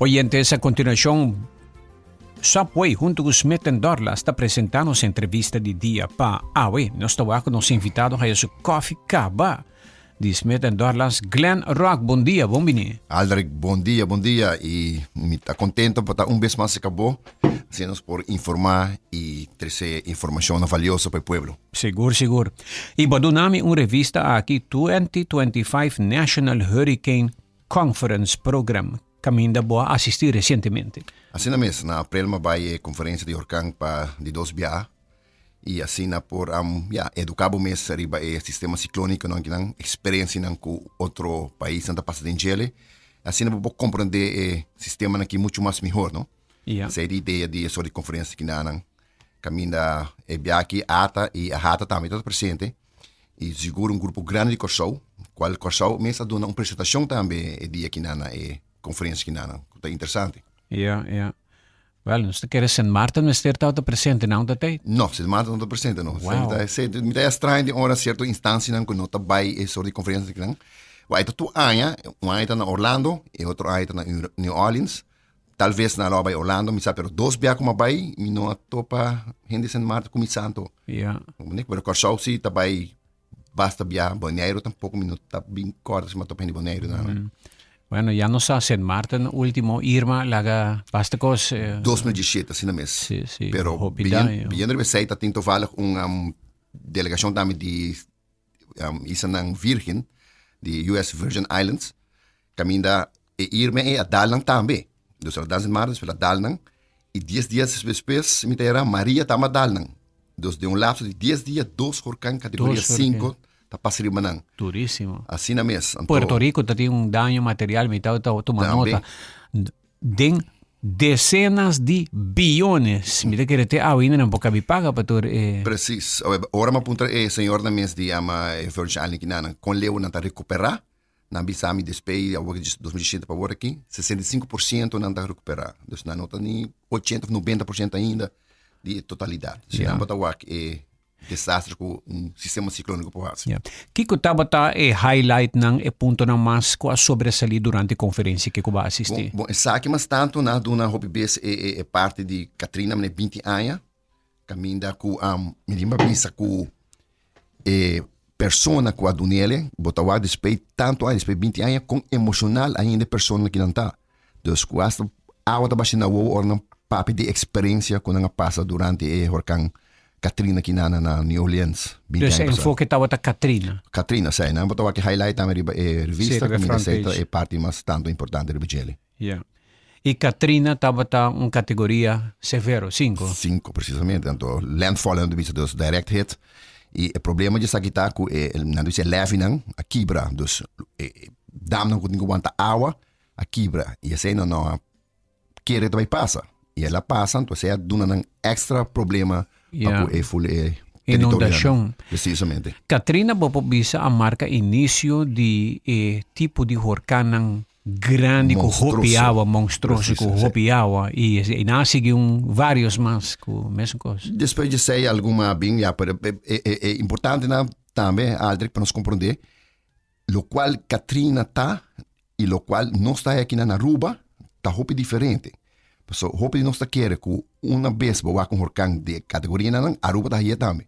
Oyentes, a continuacion, Subway hunto cu Smith Dorlas ta presenta nos entrevista di dia pa awe. Nos ta wak cu nos invitado haya su koffie caba. Di Smith Dorlas, Glenn Rock, bon dia, bon bini. Aldrich, bon dia, bon dia. Y mi ta contento pa ta un bes mas cerca bo. Asina nos por informa y trece informacion valioso pa e pueblo. Sigur, sigur. Y bo duna mi un revista aki, 2025 National Hurricane Conference Program, caminda bo a asisti recientemente. Asina mes, na april mi a bay e conferencia di horcan pa di dos biaha y asina por ya, educa bo mes riba e sistema cicloniconan kinan, experiencianan cu otro paisnan ta pasa den djele. Asina bo por comprende e sistemanan aki mucho mas mihor, no? Esey ta e idea di e sort di conferencia kinanan. Caminda e biaha aki ata y ahata tambe ta presente. Y sigur un grupo grandi di Kòrsou, kual Kòrsou mes a duna un presentashon tambe e dia kinan na e konferensia kinan, ku ta interesante. Ja, ja. Wel, nos ta kere Sint Maarten mester tabata presente nan ta tei? No, Sint Maarten no ta presente no. Wow. Mi ta extraño di ora cierto instancianan ku no ta bai e sort di konferensia kinan. Wak, e ta tur aña, un aña ta na Orlando, e otro aña ta na New Orleans. Tal ves nan lo a bai Orlando, mi sa, pero dos bia ku mi a bai, mi no a topa hende di Sint Maarten ku mi sa anto. Pero Kòrsou si ta bai basta bia, Boneiru tampoko mi no ta bin kòrda si mi a topa hende di Boneiru nan. Bueno, ya nos sa Sint Maarten ultimo Irma laga basta kos. 2017, asina mes. Sí, sí, Pero hopi daño. Biniendo riba esei ta tin tovallig un delegashon tambe di islanan Virgin, di US Virgin Islands, kaminda e Irma e a dal nan tambe. Dus el a dal Sint Maarten, despues el a dal nan, i dies dia despues mi ta era Maria tambe a dal nan. Dus den un lapso di dies dia dos horkan kategoria sinku ta pasa riba nan. Durísimo. Asina mes. Anto, Puerto Rico ta tin un daño material, mi ta tuma nota. Den decenas di biyones. Mi ta kere te awe ainda nan por kabi paga pa tur e. Precies. Ora mi a puntra e señornan mes di yama e Virgin Island kinanan kon leu nan ta recupera, nan bisa mi despey awor di 2017 pa awor aki, 65% nan ta recupera. Dus nan no ta ni 80 of 90% ainda di e totalidad. Si nan bo ta wak e desastre ku un sistema siklóniko por hasi. Ya. Kiko tabata e highlightnan, e puntonan mas ku a sobresalí durante e konferensia ke ku bo a asistí? Bon, bon, esaki mas tantu nan a duna hopi bes e e e parti di Katrina mene binti aña, kaminda ku mi tin pa bisa ku e persona ku a dun'el, bo ta wak despues tantu aña, despues binti aña, kon emoshonal ainda e persona kinan ta. Dus ku asta awa ta basha na wowo ora nan papia di eksperensia ku nan a pasa durante e horkan Katrina ki nan na New Orleans binti Dus aña e pasá. enfoke tabata Katrina. Katrina, sí. Nan bo ta wak e highlight tambe riba e Sí, revista riba e kaminda front esei ta page. e parti mas tantu importante riba djele. Ya. I Katrina tabata un kategoria severo, sinku. Sinku, presisamente. Anto landfall nan ta bisa, dus direct hit. I e problema dje esaki ta ku e nan ta bisa e levenan a kibra. Dus e damnan ku tin ku wanta awa a kibra y esey no no a kere ta bay pasa y el a pasa entonces esey a duna nan extra problema pa cu e ful e Inundacion. Precisamente. Katrina bo por bisa a marca inicio di e tipo di horcannan grandi cu hopi awa, monstruoso cu hopi awa y e nan a sigui un varios mas cu mesun cos. Despues di esey algun a bin ya pero e importante nan tambe Aldrich pa nos comprende Locual Katrina ta y locual nos ta aki na Aruba ta hopi diferente. Pasobra hopi di nos ta kere cu una bes bo wak un horcan di e categoria nan, Aruba ta haye tambe.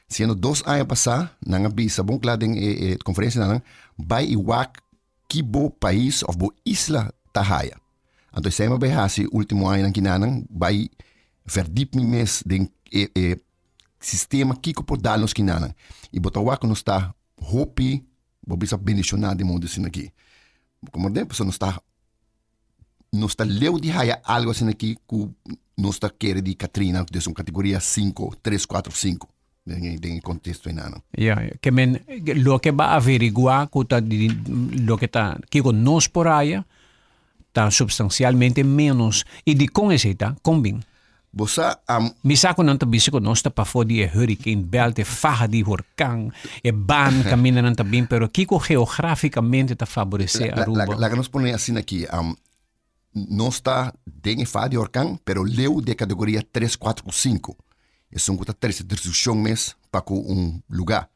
Siendo dos aña pasa nan a bisa bon cla den e conferencia nan, bay y wak ki bo pais of bo isla ta haya. Anto esey mi a bay haci ultimo añanan kinanan, bay verdiep mi mes den e sistema kico por dal nos kinanan. Y bo ta wak cu nos ta Hopi bo bisa bendishoná den mundu asina aki. Komo den pasobra nos ta nos ta leu di haya algu asina aki ku nos ta kere di Katrina des un kategoria sinku, tres, kuater of sinku den den e konteksto enanan. Ya, ke men loke bo a averiguá ku ta di loke ta kiko nos por haya ta substansialmente ménos. I dikon esei ta? Kon bin? Bo sa, am. Mi sa ku nan ta bisa ku nos ta pafó di e hurricane belt, e faha di horkan, e ban kaminda nan ta bin, pero kiko geografikamente ta faboresé Aruba? Laga nos pone asina aki, am, nos ta den e faha di horkan, pero leu di e kategoria tres, kuater ku sinku. Esun ku ta trese destrukshon mes pa ku un lugá.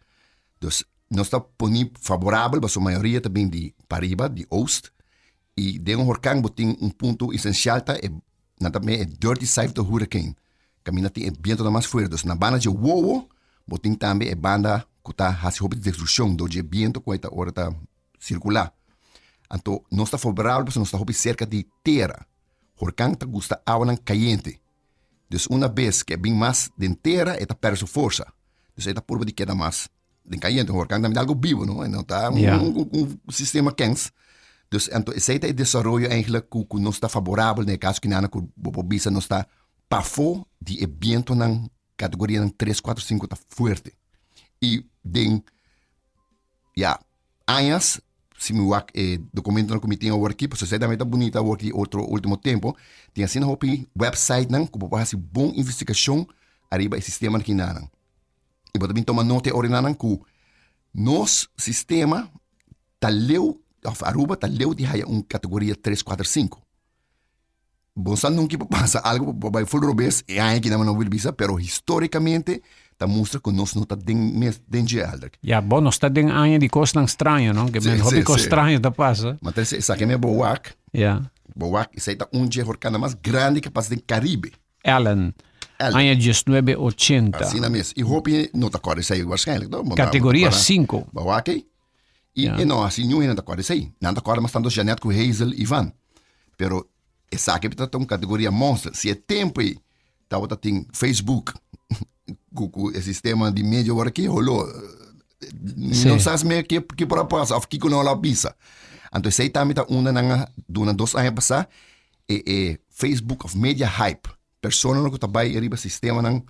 Dus, nos ta poni faborabel pasobra mayoria ta bin di pariba, di oost. I den un horkan bo tin un punto esencial ta e nan ta mey e dirty side of the hurricane. Caminda tin e bientonan mas fuerte. Dus na banda dje wowo bo tin tambe e banda cu ta haci hopi destruccion door dje biento cu e ta ora ta circula. Anto nos ta favorabel pasobra nos ta hopi cerca di tera. Horkan ta gusta awanan cayente. Dus una bes cu e bin mas den tera e ta perde su forsa. Dus e ta purba di keda mas den cayente. Horkan tambe ta algo bibo no, e no ta un sistema kens. Dus anto esey ta e desaroyo eigenlijk cu cu nos ta favorabel den e caso kinana cu bo por bisa nos ta pafo di e bientonan categorianan tres, cuatro, cinco ta fuerte. Y den ya añas si mi wak e documentonan cu mi tin awor aki pasobra esey tambe ta bunita awor ki otro ultimo tempo tin asina hopi websitenan cu bo por haci bon investigacion ariba e sistemanan kinanan. Y bo ta bin toma nota e ordenanan cu nos sistema ta leu, of Aruba ta leu di haya un categoria tres, cuater, cinco. Bo sa nunca por pasa algo por bay full robes e aña aki no wil bisa, pero historicamente ta mustra cu nos no ta den mes den dje Aldrich. Ya, bo nos ta den aña di cosnan straño, no? Que men hopi cos straño ta pasa. Ma ta esaki me bo wak. Ya. Bo wak, esey ta un dje horcana mas grandi que pasa den Caribe. Allen, aña diesnuebe ochenta. Asina mes. I hopi no ta kòrda esei waarschijnlijk, no? Kategoria sinku. Bo wak ei? I e no hasi niun hende ta kòrda esei. Nan ta kòrda mas tantu Jeanette ku Hazel Ivan. Pero esaki ta un kategoria monster. Si e tempu ei tabata tin Facebook ku ku e sistema di medio awor aki, holo, no sa mes ke ke por a pasa òf kiko nan lo a bisa. Anto esei tambe ta unda nan a duna dos aña pasá e e Facebook of media hype, personanan ku ta bai riba sistemanan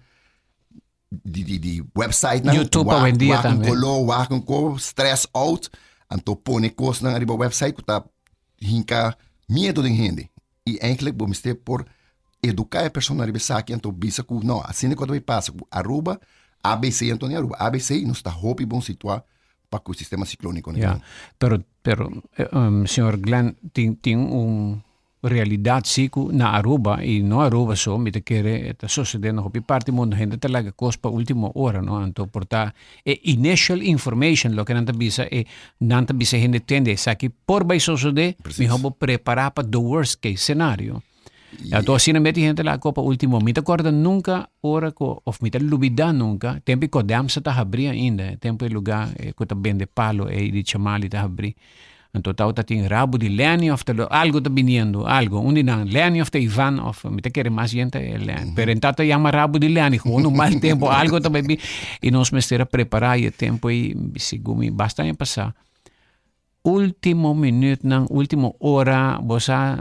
di di di websitenan, YouTube wak awendia wak un tambe. koló, wak un ko, stress out, anto pone kosnan riba website ku ta hinka miedo den hende. I eigenlijk bo mester por eduká e persona riba esaki anto bisa ku no, asina ku a ta bai pasa ku Aruba, ABC anto ni Aruba, ABC nos ta hopi bon situá pa ku sistema siklóniko. Ya, pero pero señor Glenn tin tin un realidad si ku na Aruba y no Aruba so mi ta kere ta sosode na hopi parti mundo hende ta laga kos pa ultimo ora no anto por ta e initial information loke nan ta bisa e nan ta bisa hende tende esaki por bai sosode miho bo prepara pa the worst case scenario. Anto asina meti hende laga kos pa ultimo mi ta korda nunka ora ku of mi ta lubida nunka tempo e Kodemsa ta habri ainda tempo e luga ku ta bende palo ei di chamali ta habri. Anto tawata tin rabo di Lenny of ta algo ta biniendo, algo. Un di nan, Lenny of ta Ivan of mi ta kere mas bien ta e Lenny. Pero en ta yama rabo di Lenny, gewoon un mal tempo, algo ta bai bin. Y nos mester a prepara y e tempo ei, segun mi, basta aña pasa. Ultimo minuutnan, ultimo ora, bo sa,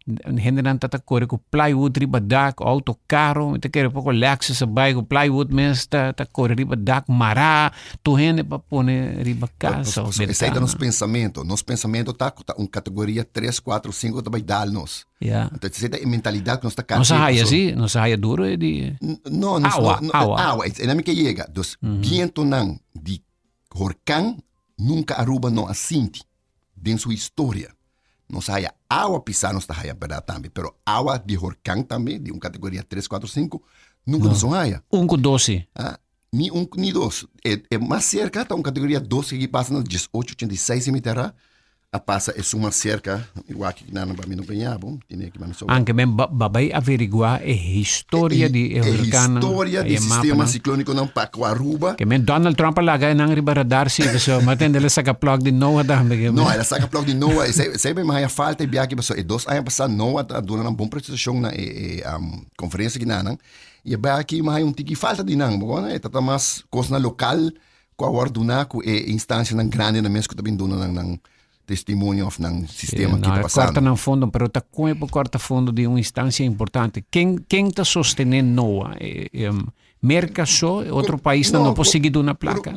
Hendenan ta ta kore ku plywood riba dak, outo karo, mi ta kere poko Lexus a bai ku plywood mes ta ta kore riba dak mará tur hende pa pone riba kas of Esei ta bentana. nos pensamento. Nos pensamento ta ku ta un kategoria tres, kuater, sinku ta bai dal nos. Ya. Anto esei ta e mentalidat ku nos ta Nos a karga haya pasobra si, nos a haya duro e di No, nos awa, no, no, awa. awa, e nan mi ke yega. Dus bientonan di horkan nunka Aruba no a sinti. Den su historia. Nos haya awa pisá nos ta haya berdad tambe, pero awa di horkan tambe, di un kategoria tres, kuater, sinku, nunka nos no haya. Un ku dos si. Ah, ni un ni dos. E, e mas serka ta un kategoria dos ke pasa na diesocho ochenta i seis mi tera a pasa esun mas serka. Mi wak aki nan pa mi no peña bo, tene aki mano Anke men ba ba bai averiguá e historia di e E hurkannan, historia di e sistema mapanan. siklónikonan pa ku Aruba. Ke men Donald Trump a laga e nan riba radar si, pasobra mi a tende el a saka plòk di NOAA tambe. Ke No, men. el a saka plòk di NOAA. Esei, esei mi haña falta e biaha aki pasobra e dos aña pasá NOAA ta duna nan bon presentashon na e e konferensia ki nan. I e biaha aki mi haña un tiki falta di nan, bo kono? E ta ta mas kosnan lokal ku a wòrdu duná ku e instansianan grandinan mes ku ta bin duna nan nan testimonio of nan sistema ki ta pasando. Corta nan fondo, pero ta con e por corta fondo di un instancia importante? Ken, ken ta sostene NOAA? Eh, um, Merca so, otro paisnan no, no por sigui duna placa?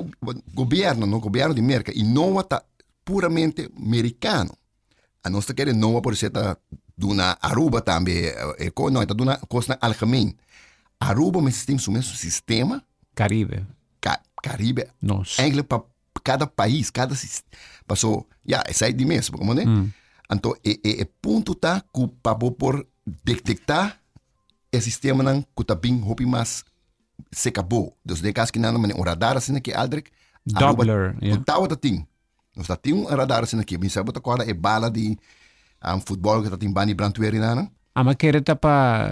Gobierno, no, gobierno di Merca. Y NOAA ta puramente mericano. A nos ta kere NOAA por ser ta duna Aruba tambe, eh, no, ta duna cosnan algemeen. Aruba mester tin su mes sistema. Caribe. Caribe. Nos. Eigenlijk pa kada pais, kada paso ya esei di mes, bo komprende? Mm. Anto e, e, e punto ta ku pa bo por detektá e sistemanan ku ta bin hopi mas seka bo. Dus den kas kinan mane un radar asina ki Aldrich, Doppler, ja. Tawa ta tin. Nos ta tin un radar asina ki, mi sa bo ta korda e bala di. Futbol ku ta tin bani brandweer nan. Ama kere ta pa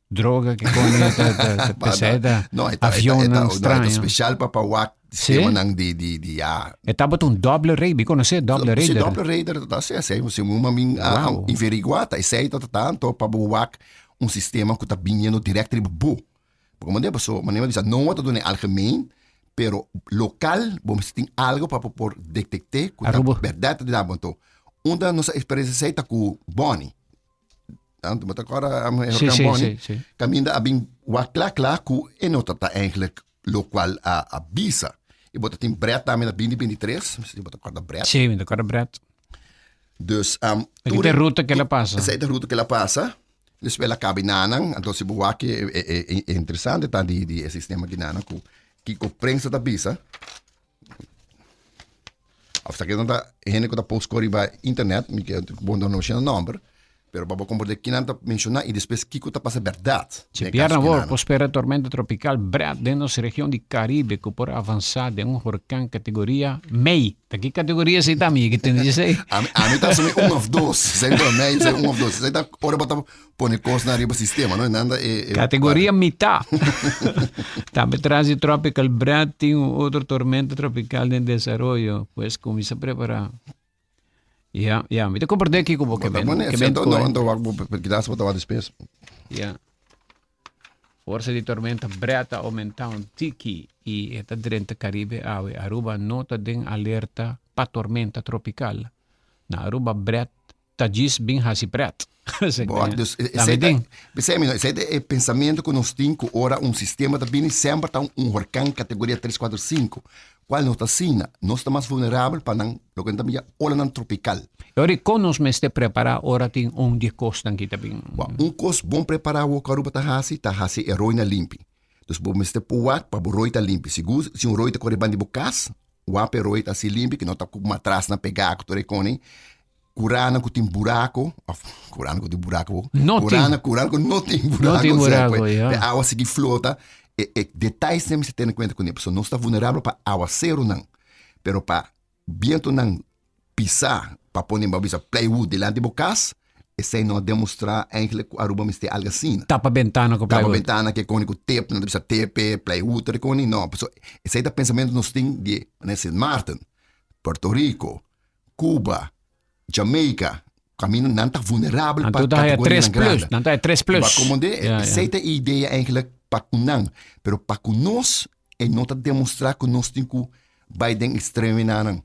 droga ke kone ta ta ta pesei ta No, e ta, e ta, e ta, avionnan no, e ta straño. special pa pa wak Sí? sistemanan di di di ya. E tabata un doble rei, mi konosé doble Si raider. doble raider ta si esei, si un min a Wow. inverigua ta esei ta tanto pa bo wak un sistema ku ta biniendo direct riba bo. Porque manera paso, manera bisa no ta duna algemeen, pero local bo mester tin algo pa bo por detecte ku ta Aruba. berdad ta di bo. Anto, unda nos a experiencia esei ta ku Bonnie. Tanto bo ta acorda e Sí, huracán sí, Bonnie? sí, sí. Caminda a bin wak kla kla ku e no ta ta eigenlijk locual a a bisa. Y bo ta tin Brett tambe na 2023, si bo ta acorda Brett. Sí, mi ta acorda Brett. Dus Aki ta e ruta ku el a pasa. Esei ta e ruta ku el a pasa. Despues el a caba nanan, anto si bo wak e e e interesante ta di di e sistema di nanan ku kiko prensa ta bisa. Of ta keda ta hende ku ta post ko riba internet, mi ke bo no menshona nomber, pero pa bo komprende kinan ta menshona i despues kiko ta pasa bèrdat. Si bierna awor por spera tormenta tropical Brad den nos region di Caribe ku por avansa den un horkan kategoria mei. Ta ki kategoria esei ta mi? Ki tende esei? Ami, ami ta asumi un of dos. Esei ta mei, esei un of dos. Esei ta ora bo ta pone kosnan riba sistema, no? Nan ta e, e Kategoria mitá. Tambe tras di Tropical Brad tin un otro tormenta tropical den desaroyo. Pues kuminsá prepará. Ya, ya. Mi ta komprendé kiko bo ke Bo ta men. pone, Ke men anto, koe. anto wak bo kitas bo ta wak despues. Ya. Forsa di tormenta Brett a oumentá un tiki i e ta drenta Karibe awe. Aruba no ta den alerta pa tormenta tropikal. Na Aruba Brett ta djis bin hasi pret. Bo, dus, esei ta, esei mi no, esei ta e pensamentu ku nos tin ku ora un sistema ta bini semper ta un horkan kategoria tres, kuater, sinku. Kual no ta asina. Nos ta mas vulnerabel pa nan loke nan ta mira olanan tropikal. E ora kon nos mester prepará ora tin un di e kosnan ki ta bin? Bo, un kos bon prepará awor ku Aruba ta hasi ta hasi e roinan limpi. Dus bo mester por wak pa bo roi ta limpi. Sigur si un roi ta kore banda di bo kas, wak pa e roi ta hasi limpi ku no ta ku matrasnan pegá ku tur e koni. Kurana ku tin buraco, of kurana ku tin buraco, No tin. kurana, kurana ku no tin buraco, No tin o sea, buraco, pues, ja. pe awa sigui flota, e, e detalles nan mester tene kuenta kuné, pasobra nos ta vulnerabel pa awaseronan, pero pa bientonan pisá, pa pone bo bisa plywood dilanti bo kas, esei no a demostrá eigenlijk ku Aruba mester algu asina. Tapa bentana ku Tapa plywood. bentana ke koni ku tep, nan ta bisa tepe, plywood, tur e koni, no, pasobra esei ta pensamentu nos tin di Sint Maarten, Puerto Rico, Cuba, Jamaica, caminda nan ta vulnerabel pa Anto ta haya categorianan tres plus, grande. nan ta haya tres plus. Ba como de, Ja, ja. esey ta e idea eigenlijk pa cu nan, pero pa cu nos e no ta demostra cu nos tin cu bay den extreminanan.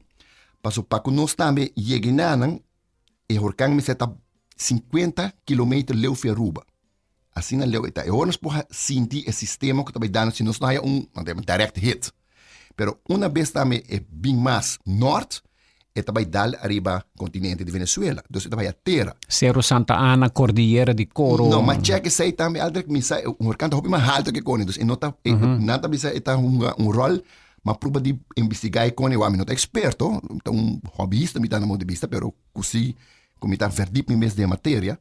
Paso pa cu nos tambe yega nanan, e horcan mester ta 50 kilometer leu fi Aruba. Asina leu e ta. E ora nos por sinti e sistema cu ta bay dano si nos no haya un direct hit. Pero una bes tambe e bin mas nort, e ta bay dal ariba continente di Venezuela. Dus e ta bay a tera. Cerro Santa Ana, Cordillera di Coro. No, ma check esey tambe Aldrich, mi sa un horcan ta hopi mas halto ke cone. Dus e no ta, e, nan ta bisa e ta hunga un rol, ma proba di investiga e cone. Wak, mi no ta experto, mi ta un hobbyista mi ta na modo di bista, pero cu si, cu mi ta verdiep mi mes den e materia.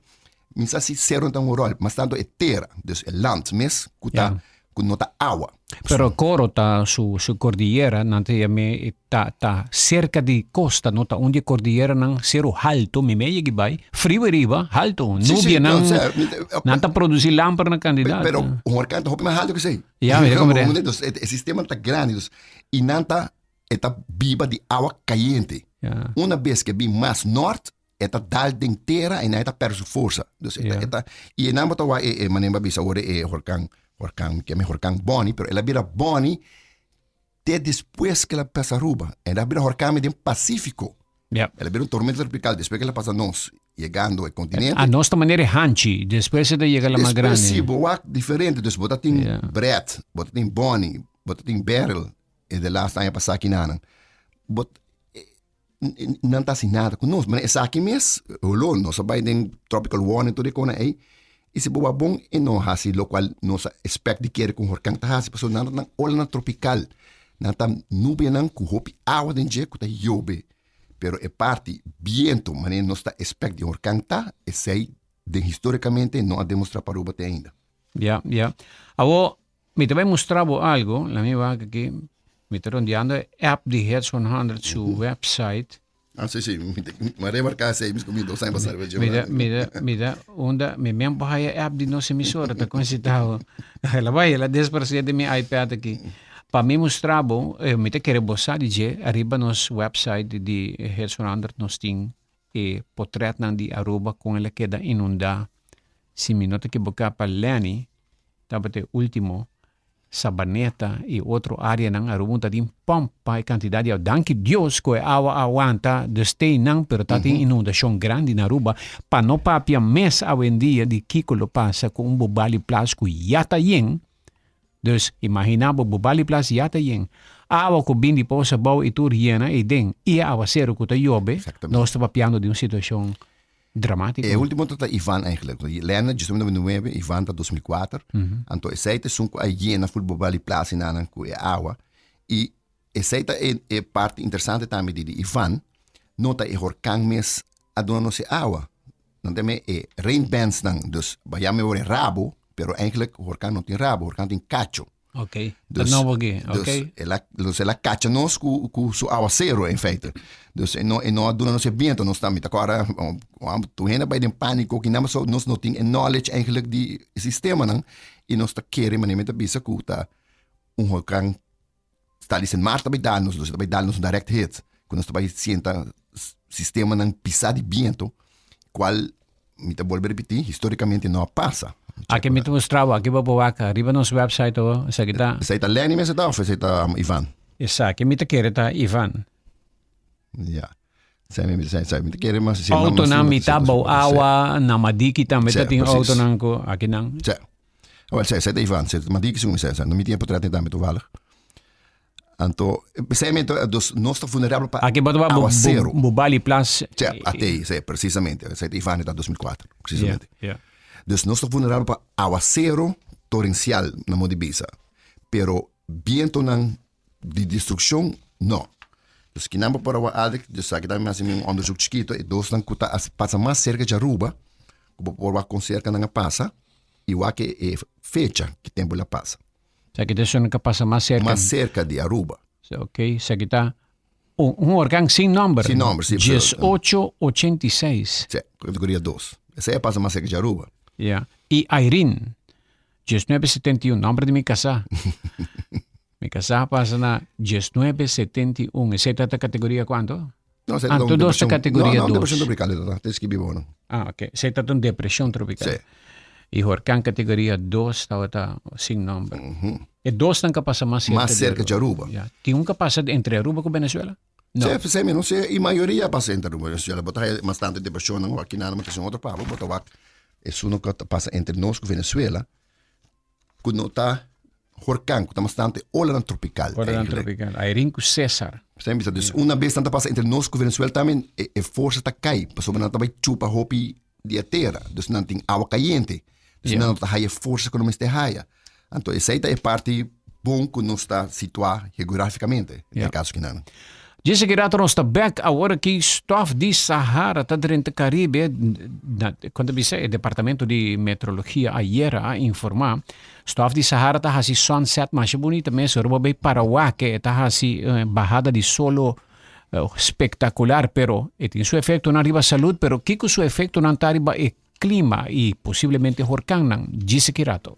Mi sa si sero ta un rol, mas tanto e tera, dus e land mes, ku ta, ku no ta awa. Pero Coro ta su, su cordillera, nan ta yam'é, ta, ta cerca di costa, no ta un di e cordilleranan, sero halto, mi mei yegi bai, friu ariba, halto, Sí, sí, nubianan, no, sea, mi ta- nan ta produci lamper na cantidad. Pero un horcan ta hopi mas halto ku esei. Ja, mi ta comprende. Dus e, e sistema ta grandi, dus, i nan ta, e ta biba di awa cayente. Ja. Una bes ke bin mas nort, E ta dal den tera en e ta perde su forsa. Dus e ta, e ta, y e nan bo ta wak e, e manera bo a bisa ora e horcan, horcan, ke mi horcan Bonnie, pero el a bira Bonnie te despues ke el a pasa Aruba. El a bira horcan den Pacifico. Ja. El a bira un tormenta tropical despues ke el a pasa nos, yegando e continente. A nos ta manera e hanchi, despues e ta yega la mas grandi. Despues si, bo wak diferente. Dus bo ta tin Ja. Brett, bo ta tin Bonnie, bo ta tin Beryl, e de laatste aña pasa kinanan. Bo, Nan ta hasi nada ku nos. Ma esaki mes, holó, nos a bai den tropical warning tur e kona ei, i si bo wak bon e no hasi lokual nos a expect di kere ku un horkan ta hasi, pasobra nan ta nan olanan tropikal, nan ta nubianan ku hopi awa den dje ku ta yobe, pero e parti bientu manera nos ta expect di horkan ta, esei den historikamente no a demostra pa Aruba te ainda. Ya, ya. Awor, Mi ta bai mustra bo algo, la mi wak aki, mi ta rondeando e app di Hits 100 su website. Ah, si, si. Mi remarca esei, mi mi dos aña pasá riba dje. Mira, mira, mira, unda mi men por haya app di nos emisora ta consitao. El a bai, el a desparecer di mi iPad aki. Pa mi mustra bo, eh, mi ta kere bo sa di dje, ariba nos website di Het Verandert nos tin e potretnan di Aruba kon el a keda inundá. Si mi no ta ekiboká pa Lenny tabata e último Sabaneta i otro áreanan Aruba un ta tin pòmp pa e kantidat di awa. Danki Dios ku e awa a wanta dus te einan pero ta tin inundashon grandi na Aruba pa no papia mes awendia di kiko lo pasa ku un Bubali Plas ku ya ta yen. Dus imaginá bo Bubali Plas ya ta yen. Awa ku bin di Pos Abou i tur yena eiden i e awaseru ku ta yobe nos ta papiando di un situashon Dramatico. E ultimo ta Ivan eigenlijk. Lena 1999, Ivan ta 2004. Anto esei ta esun ku a yena ful Bobali Plaza i nanan ku e awa. I esei ta e e parti interesante tambe di di Ivan, no ta e horkan mes a duna nos e awa. Nan ta me e rainbands nan, dus bayami ora e rabo, pero eigenlijk horkan no tin rabo, horkan tin kacho. Ok, ta nobo aki, ok. Dus el a, dus el a cacha nos cu, cu su awacero in feite. Dus e no, e no a duna nos e biento, nos ta, mi ta kora, tur hende a bai den panico, ki nan so nos no tin e knowledge eigenlijk di e sistemanan, y nos ta kere, manera mi ta bisa cu ta un horcan ta di Sint Maarten ta bai dal nos, dus e ta bai dal nos un direct hit, cu nos ta bai sienta sistemanan pisa di biento, cual Mi ta bolbe repetí, históricamente no a pasa. Aki mi ta mustra bo, aki bo por wak riba nos website awo, esaki ta. Esei ta Lenny mester ta of esei ta Ivan? Esaki mi ta kere ta Ivan. Ja. Esei mi, esei, esei mi ta kere mas. Autonan mi ta bou awa, na Madiki tambe ta tin autonan ku akinan. Sí. Awel, esei, esei ta Ivan, esei ta Madiki segun mi esei, esei. No mi tin e potret tambe toevallig. Anto, precisamente, dus nos ta vulnerabel pa Aki bo ta aguacero. Bo Bali Plas. Sí, ate, sí, precisamente. Esei ta Ivan ta 2004, precisamente. Yeah, yeah. Dus nos ta vulnerabel pa aguacero torrencial, na modo di bisa. Pero vientonan di destruccion, no. Dus kinan bo por awa Aldrich, dus aki tambe mi hasi mi un onderzoek chikito, e dosnan ku ta pasa mas serka di Aruba, ku bo por wak kon serka nan a pasa, i wak e fecha ki tempu el a pasa. Esaki ta esun ka pasa mas serka. Mas serka di Aruba. Ok, esaki ta un, un orkan sin nomber. Sin nomber, si. 1886. Si, kategoria dos. Esei a pasa mas serka di Aruba. Ja. I Irene, 1971, nomber di mi kasá. mi kasá pasa na 1971. Esei ta ta kategoria kuanto? No, esei Ah, ta un tur dos ta depresion. kategoria No, no, dos. depresion tropical e ta, ta skibi bo no. Ah, ok. Esei ta un depresion tropical. Sí. I horkan kategoria dos tabata sin nomber. E dosnan ka pasa mas serka Mas serka di di Aruba. Ja. Tin un ka pasa entre Aruba ku Venezuela? No. Sí, sí, mi no sé, i mayoria pasa entre Aruba i Venezuela. Bo ta haya mas tantu depresionnan o akinan, ma ta un otro pabo, bo ta wak esun ku ta pasa entre nos ku Venezuela, ku no ta horkan, ku ta mas tantu olanan tropikal. Olanan tropikal. Airin ku Cesar. Sa bisa, dus una bes nan ta pasa entre nos ku Venezuela tambe e, e forsa ta kai, pasobra nan ta bai chupa hopi di e tera, dus nan tin awa kayente, dus nan no ta haya e forsa ku nan mester haya. Anto esei ta e parti bon ku nos ta situá geografikamente, den e kaso kinan. Djis aki rato nos ta bek awor aki stof di Sahara ta drenta Caribe. Na, kon ta bisa e departamento di meteorologia ayera a informa stof di Sahara ta hasi sunset masha bunita mes ora bo bay Paraguay e ta hasi bahada di solo spektakular pero e tin su efektonan riba salud pero kiko su efektonan ta riba e klima i posiblemente horkannan djis aki rato.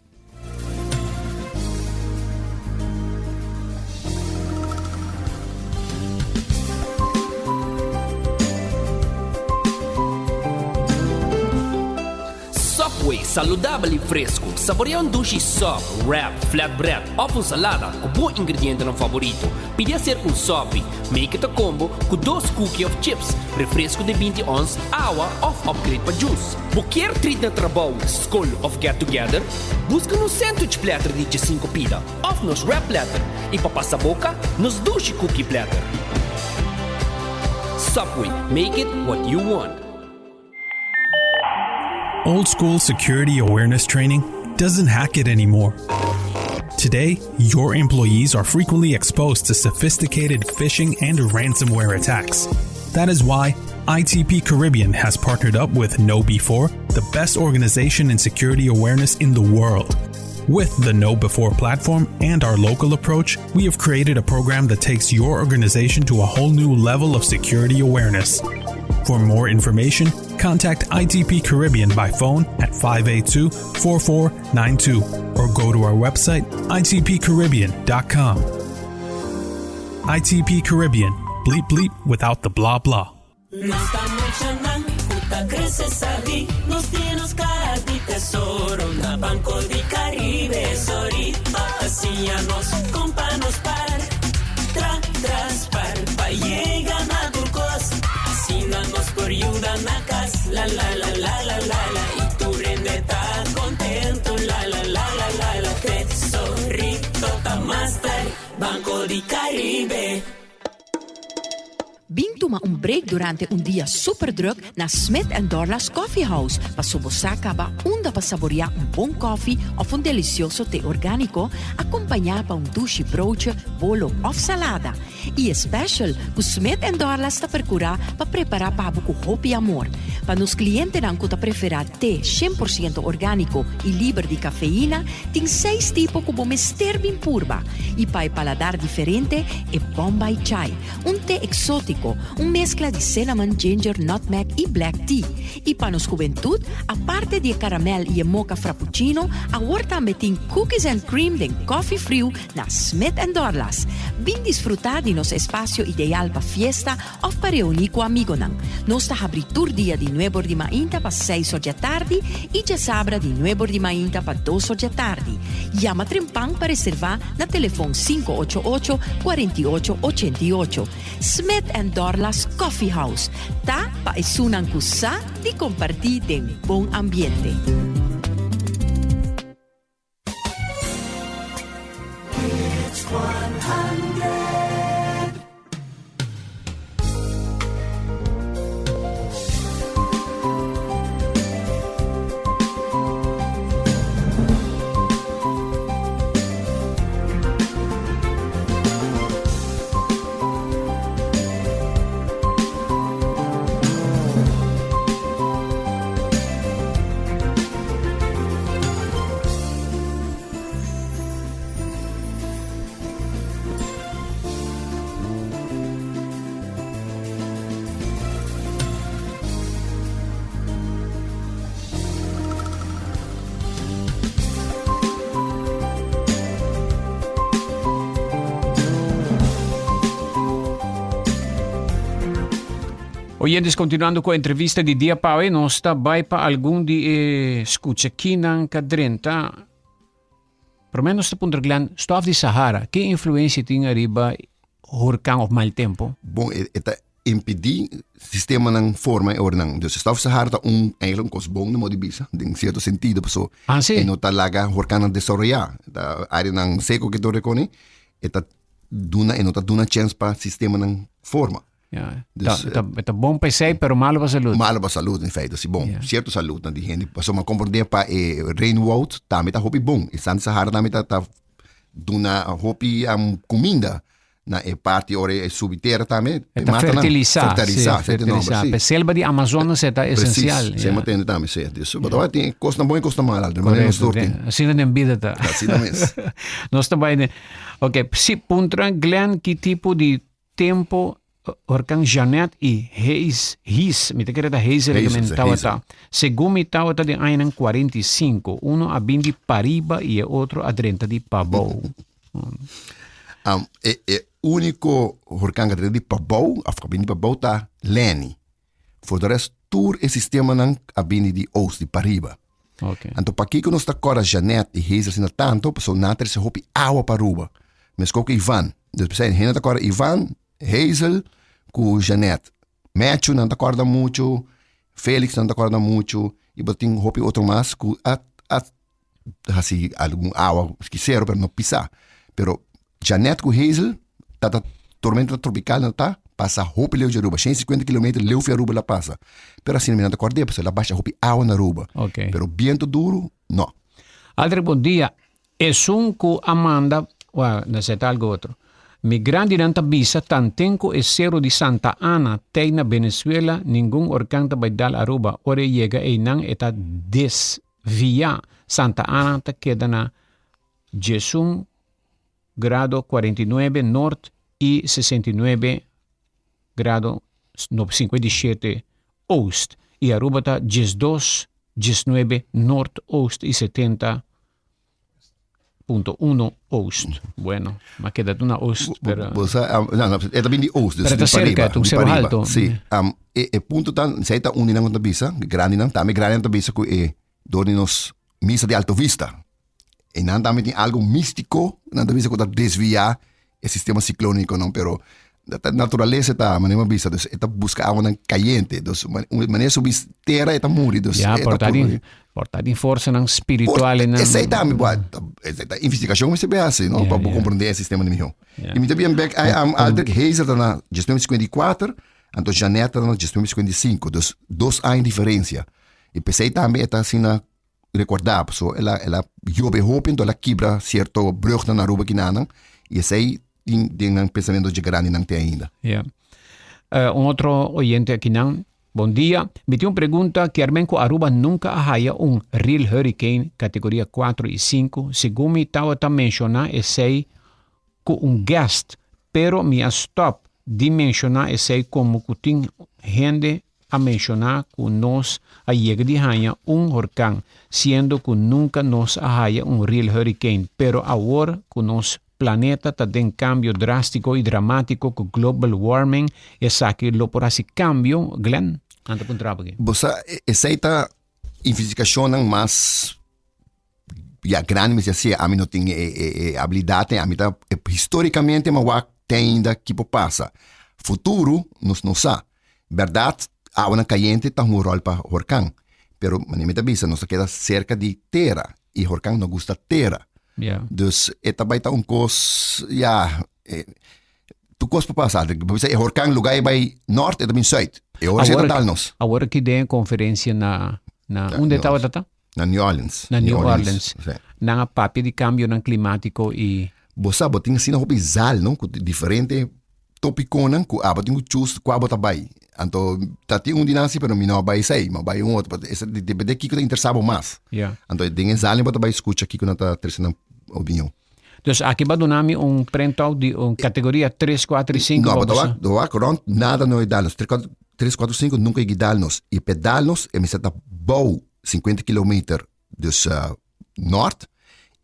Subway, saludabel i fresku. Saborea un dushi sub, wrap, flatbread òf un salada ku bo ingredientenan favorito. Pidi aser un sopi, make it a combo ku dos cookie òf chips, refresku di 20 ons, awa òf upgrade pa juice. Bo kier treat na trabou, skol òf get together? Buska nos sandwich platter di djesinku pida òf nos wrap platter i pa pasa boka, nos dushi cookie platter. Subway, make it what you want. Old school security awareness training doesn't hack it anymore. Today, your employees are frequently exposed to sophisticated phishing and ransomware attacks. That is why ITP Caribbean has partnered up with KnowBe4, the best organization in security awareness in the world. With the Know Before platform and our local approach, we have created a program that takes your organization to a whole new level of security awareness. For more information, contact ITP Caribbean by phone at 582 4492 or go to our website itpcaribbean.com. ITP Caribbean, bleep bleep without the blah blah. Nos ta muchanan ku ta krese sabí, nos tin nos kaha di tesoro na Banco di Caribe. Sorito ta siña nos kon pa nos par, tra tras par pa yega na tur kos. Asina nos por yuda na kas, la la la la la la la i tur hende ta kontentu, la la la la la la. Tesorito ta master, Banco di Caribe. Bin tuma un break durante un dia super druk na Smith and Dorlas Coffee House paso bo sa caba unda pa saborea un bon koffie of un delicioso te organico acompaña pa un dushi broodje, bolo of salada. Y e special cu Smith and Dorlas ta percura pa prepara pa bo cu hopi amor. Pa nos clientenan cu ta prefera te 100% organico y liber di cafeína, tin seis tipo cu bo mester bin purba. Y pa e paladar diferente, e Bombay Chai. Un te exótico, un mezcla di cinnamon, ginger, nutmeg y black tea. Y pa nos hubentud, aparte di e caramel y e mocha frappuccino, awor tambe tin cookies and cream den coffee friu na Smith and Dorlas. Bin disfruta di nos espacio ideal pa fiesta of pa reuni cu amigonan. Nos ta habri tur dia di nuebor di mainta pa seis or djatardi y djasabra di nuebor di mainta pa dos or djatardi. Yama trempan pa reserva na telefon 588 48 88. Smith and Dorlas Coffee House ta pa esunnan cu sa di comparti den bon ambiente. Oyentes, continuando cu e entrevista di dia pa awe, nos ta bai pa algun di e scuchakinan ka drenta. Prome nos ta puntra Glenn, stof di Sahara, ke influencia tin ariba hurcan of mal tempo? Bon, e, e ta impedí sistemanan forma e oranan. Dus stof Sahara ta un, eigenlijk un kos bon, no di bisa, den cierto sentido, paso Ah, sí? e no ta laga hurcannan desaroyá. Ta areanan seco ke tur rekone, e ta duna, e no ta duna chens pa sistemanan forma. Ja. Dus, ta, ta, ta bon pa esei, pero malo pa salud. Malo pa salud, in feite. Si bon, Ja. cierto salud na di hende. Pasobra ma comprende pa e regenwoud tambe ta hopi bon. E Santa Sahara tambe ta, ta duna hopi um, cuminda na e parti ora e subi tera tambe. E ta matanan. fertilisa. Fertilisa, sí, cierto nombre, fertilisa. sí. Pe selva di Amazonas e ta esencial. Precies, ja. ja. tende tambe, sí. Dus, maar dat tin kosnan bon y kosnan malo. De manera nos Correcto. tur tin. Asina den bida ta. Asina mes. Nos ta bai den. Ok, si puntra Glenn ki tipo di Tempo horcan Jeanette y Hayes, Hees, mi ta kere ta Hazel Hazel, men sí, tawata. Hazel. Segun mi tawata den añanan 45, uno a bin di pariba y e otro a drenta di pabou. Um, e, e único horcan que drenta di pabou, of que bin di pabou ta Lenny. For de rest, tur e sistemanan a bini di oost, di pariba. Okay. Anto pakiko nos ta kòrda Jeanette i Hazel asina tanto, pasobra nan a trese hopi awa pa Aruba. Meskos ku Ivan. Dus p'esei hende ta kòrda Ivan, Hazel ku Jeanette. Matthew nan ta kòrda muchu, Felix nan ta kòrda muchu i bo tin hopi otro mas ku a a hasi algun awa skisero pero no pisá. Pero Jeanette ku Hazel ta ta tormenta tropical nan ta pasa hopi leu di Aruba, 150 kilometer leu fi Aruba la pasa. Pero asina mi nan ta kòrd'é pasobra la basha hopi awa na Aruba. Okay. Pero biento duru, no. Aldrich bon dia. Esun ku a manda, well, nesei ta algo otro. Mi grandinan ta bisa tanten ku e sero di Santa Ana tei na Venezuela ningun orkan ta bai dal Aruba. Ora e yega einan e ta desvia. Santa Ana ta keda na. 11 grado 49 nort i 69 grado 57 oost. I Aruba ta 12, 19 noord oost i 70 punto uno oost. Bueno, ma keda tu na oost, pero... Bo sa, um, no, no, e ta bin di oost, dus Pero ta di cerca, pariba, ta un di cerro pariba. alto. Si, um, e, e punto ta, zij ta un di nan ku ta bisa, grandinan, tambe grandinan ta bisa ku e dor di nos misa di Alto Vista. E nan tambe tin algo místico, nan ta bisa ku ta desviá e sistema siklóniko no, pero ta naturalesa ta, manera mi a bisa, dus e ta buska awanan kayente, dus manera subi tera e ta muri, dus Ya, e ta por ta puru. di, por ta di forsanan spiritual nan. Esei tambe, bo, esei ta investigashon mester be hasi, no, pa bo komprondé e sistema di mihó. Ya. I mi ta bien bek, ai, am Aldrich Hazel ta na 1954, anto Jeanette ta na 1955, dus dos aña diferensia. I p'esei tambe e ta asina Recorda paso el a el a yobe hopi enton el a kibra cierto brugnan na Aruba kinanan y esey tin den nan pensamiento dje grandinan te ainda. Ya. Un otro oyente akinan, Bon dia, mi tin un pregunta, kier men ku Aruba nunka a haya un real hurricane categoria cuatro y cinco, segun mi tawata menciona esey ku un guest, pero mi a stop di menciona esey como ku tin hende a menshoná ku nos a yega di haña un horkan, siendo ku nunka nos a haya un real hurricane, pero awor ku nos planeta ta den kambio drástiko i dramátiko ku global warming, esaki lo por hasi kambio, Glenn? Nan ta puntra bo aki. Bo sa, esei ta investigashonnan mas ya grandi mester hasié. Ami no tin e abilidat, ami ta histórikamente mi a wak te ainda ki por pasa. Futuro nos no sa. Bèrdat, awanan kayente ta hunga un ròl pa horkan, pero manera mi ta bisa nos ta keda serka di tera i horkan no gusta tera. Dus e ta bai ta un kos, ya, tur kos por pasa. Bo bisa e horkan lugá e bai nòrt e ta bin sùit. E ora si e ta dal nos. Awor aki den e konferensia na, na unda e tabata ta? Na New Orleans. Na New Orleans. Nan a papia di kambionan klimátiko i. Bo sa bo tin asina hopi zal no ku diferente topiconan ku abo tin ku choose kua bo ta bai. Anto ta tin un di nan si pero mi no a bai esei, mi a bai un otro. Esei depende kiko ta interesa bo mas. Anto den e zal bo ta bai skucha kiko nan ta trese nan opinion. Dus aki bo a duna mi un printout di un kategoria tres, kuater i sinku. No, bo ta wak, bo wak rond nada no e dal nos. Tres, kuater, sinku nunka e dal nos. I p'e dal nos e mester ta bou 50 kilometer dus nort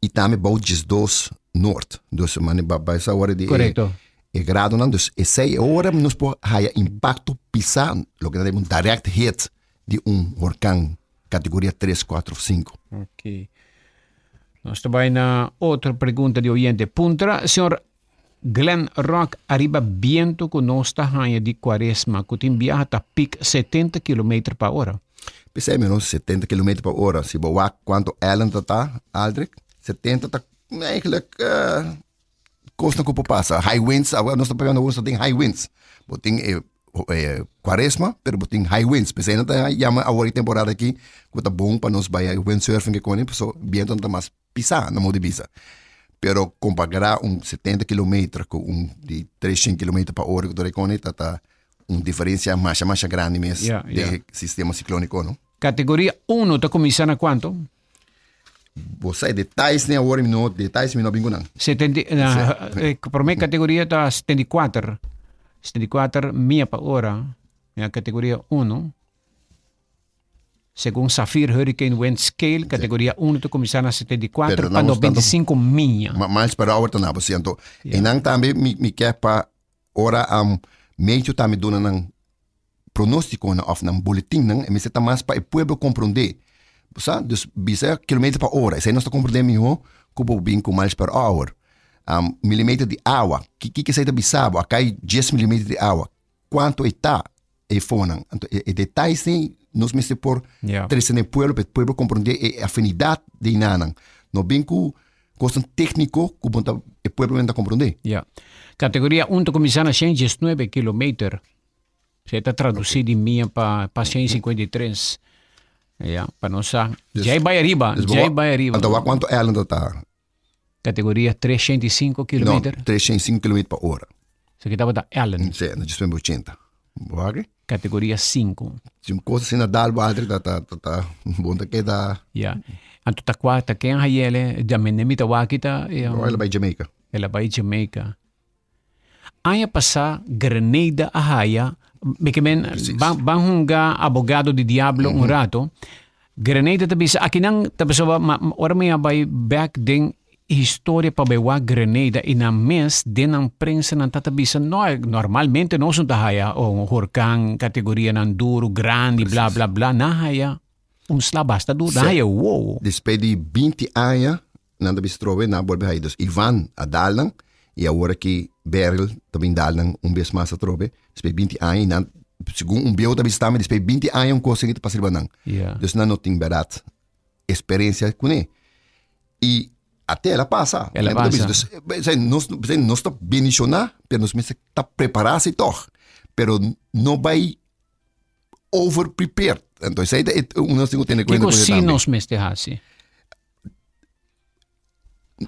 i tambe bou 12 noord. Dus mane ba ba esa ora di Correcto. e gradonan. Dus esei e ora nos por haya impacto pisa, loke ta un direct hit di un horkan categoria 3, 4 of 5. Ok. Nos ta bai na otro pregunta di oyente. Puntra, señor Glenn Rock, ariba biento ku nos ta haña di kuaresma ku tin biaha ta pik 70 kilometer pa ora. P'esei mi no 70 kilometer pa ora. Si bo wak kuantu Allen ta ta, Aldrich, 70 ta eigenlijk uh, kosnan ku por pasa. High winds, awor nos ta papiando awor nos ta tin high winds. Bo tin e e kuaresma, pero bo tin high winds. P'esei nan ta yama awor e temporada aki ku ta bon pa nos bai windsurfing ke koni, pasobra bientonan ta mas pisá na modo di bisa. Pero kompará un 70 kilometer ku un di 300 kilometer pa ora ku ta rekone ta ta un diferensia masha masha grandi mes Ya, ya. den sistema siklóniko no. Kategoria uno ta kuminsá na kuantu? Bo sa e detalles ni awor mi no detalles mi no bin ku nan. Setenta i- na, eh, promé kategoria ta 74. 74 mia pa ora. Na kategoria uno. Segun Saffir Hurricane Wind Scale, categoria 1 ta cuminsa na 74 Pero pa nan nos tanto 95 miya. Ma miles per hour ta nabo, si. Anto, Ja. e nan tambe mi, mi ke pa ora am medio tambe duna nan pronósticonan of nan boletinnan, e mester ta mas pa e pueblo comprende. Bo sa? Dus bisa kilometer pa ora, esei nos ta comprende miho ku bo bin ku miles per hour. Am millimeter di awa, ki kiko esei ta bisa bo? A kai 10 millimeter di awa. Cuanto e ta e fonan. Anto e, e detalles ni nos mester por Ja. trece na e pueblo, pa e pueblo comprende e afinidad di nanan. No bin cu cosnan tecnico cu bo ta, e pueblo no ta comprende. Ja. Categoria 1 ta cuminsa na 119 kilometer. Se ta traduci di mia pa pa 153. Ja, pa nos sa. Djai bai ariba, Dus bo djai wa- bai ariba. Anto wak cuanto Allen ta ta? Categoria 305 No, kilometer. 305 kilometer pa ora. Esaki tabata Allen. Sí, na 1980. Wak? Kategoria sinku. Si un kos asina dal bo Aldrich ta ta ta bon ta keda. Ya. Anto ta kua ta ken hayele ja mende mi ta wak ta. El a bai Jamaica. El a bai Jamaica. Aña pasá Grenada a haya, mi ke men ban ban hunga abogado di diablo un rato. Grenada ta bisa akinan ta pasobra ma ora mi a bai bek den historia pa bai wak Grenada i nan mes den nan prensa nan ta ta bisa no normalmente nos no ta haya un horkan kategorianan duru grandi bla bla bla nan haya un sla basta duru nan haya wow. Despues di binti aña Nan ta bisa trobe, nan a bolbe hayi. Dus Ivan a dal nan i awor aki Beryl ta bin dal nan un bes mas atrobe. Despues 20 aña i nan, segun un bieu ta bisa tambe, despues 20 aña un kos aki ta pasa riba nan. Dus nan no tin bèrdat eksperensia kuné. I ate el a pasa. El a pasa. Dus, nos, nos ta bendishoná, pero nos mester ta prepará si tòg. Pero no bai over prepared. Anto esei ta e un nos tin ku tene kuenta Kiko si nos mester hasi?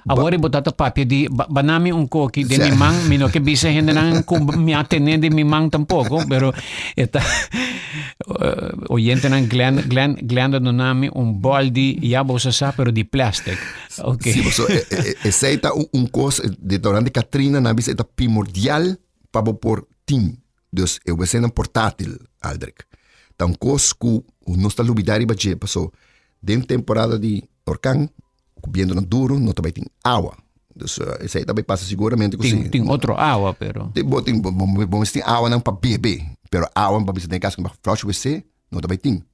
Awor bo ta papia di banami un koki den mi man, mi no ke bisa hendenan ku mi a tene den mi man tampoko, pero e ta oyentenan Glenn, Glenn, Glenn a duna mi un bòl di ya bo sa sa, pero di plastic. Okay. Sí, so, esei ta un kos di durante Katrina nan a bisa e ta primordial pa bo por tin. Dus e wc-nan portátil, Aldrich, ta un kos ku nos ta lubidá riba dje, paso den temporada di orkan, ku bientonan duru, no ta bai tin awa. Dus esei ta bai pasa siguramente ku si. Tin otro awa, pero. Tin, bo tin, bo mester tin awanan pa bebe, pero awa pa bisa den kas ku flush wc no ta bai tin.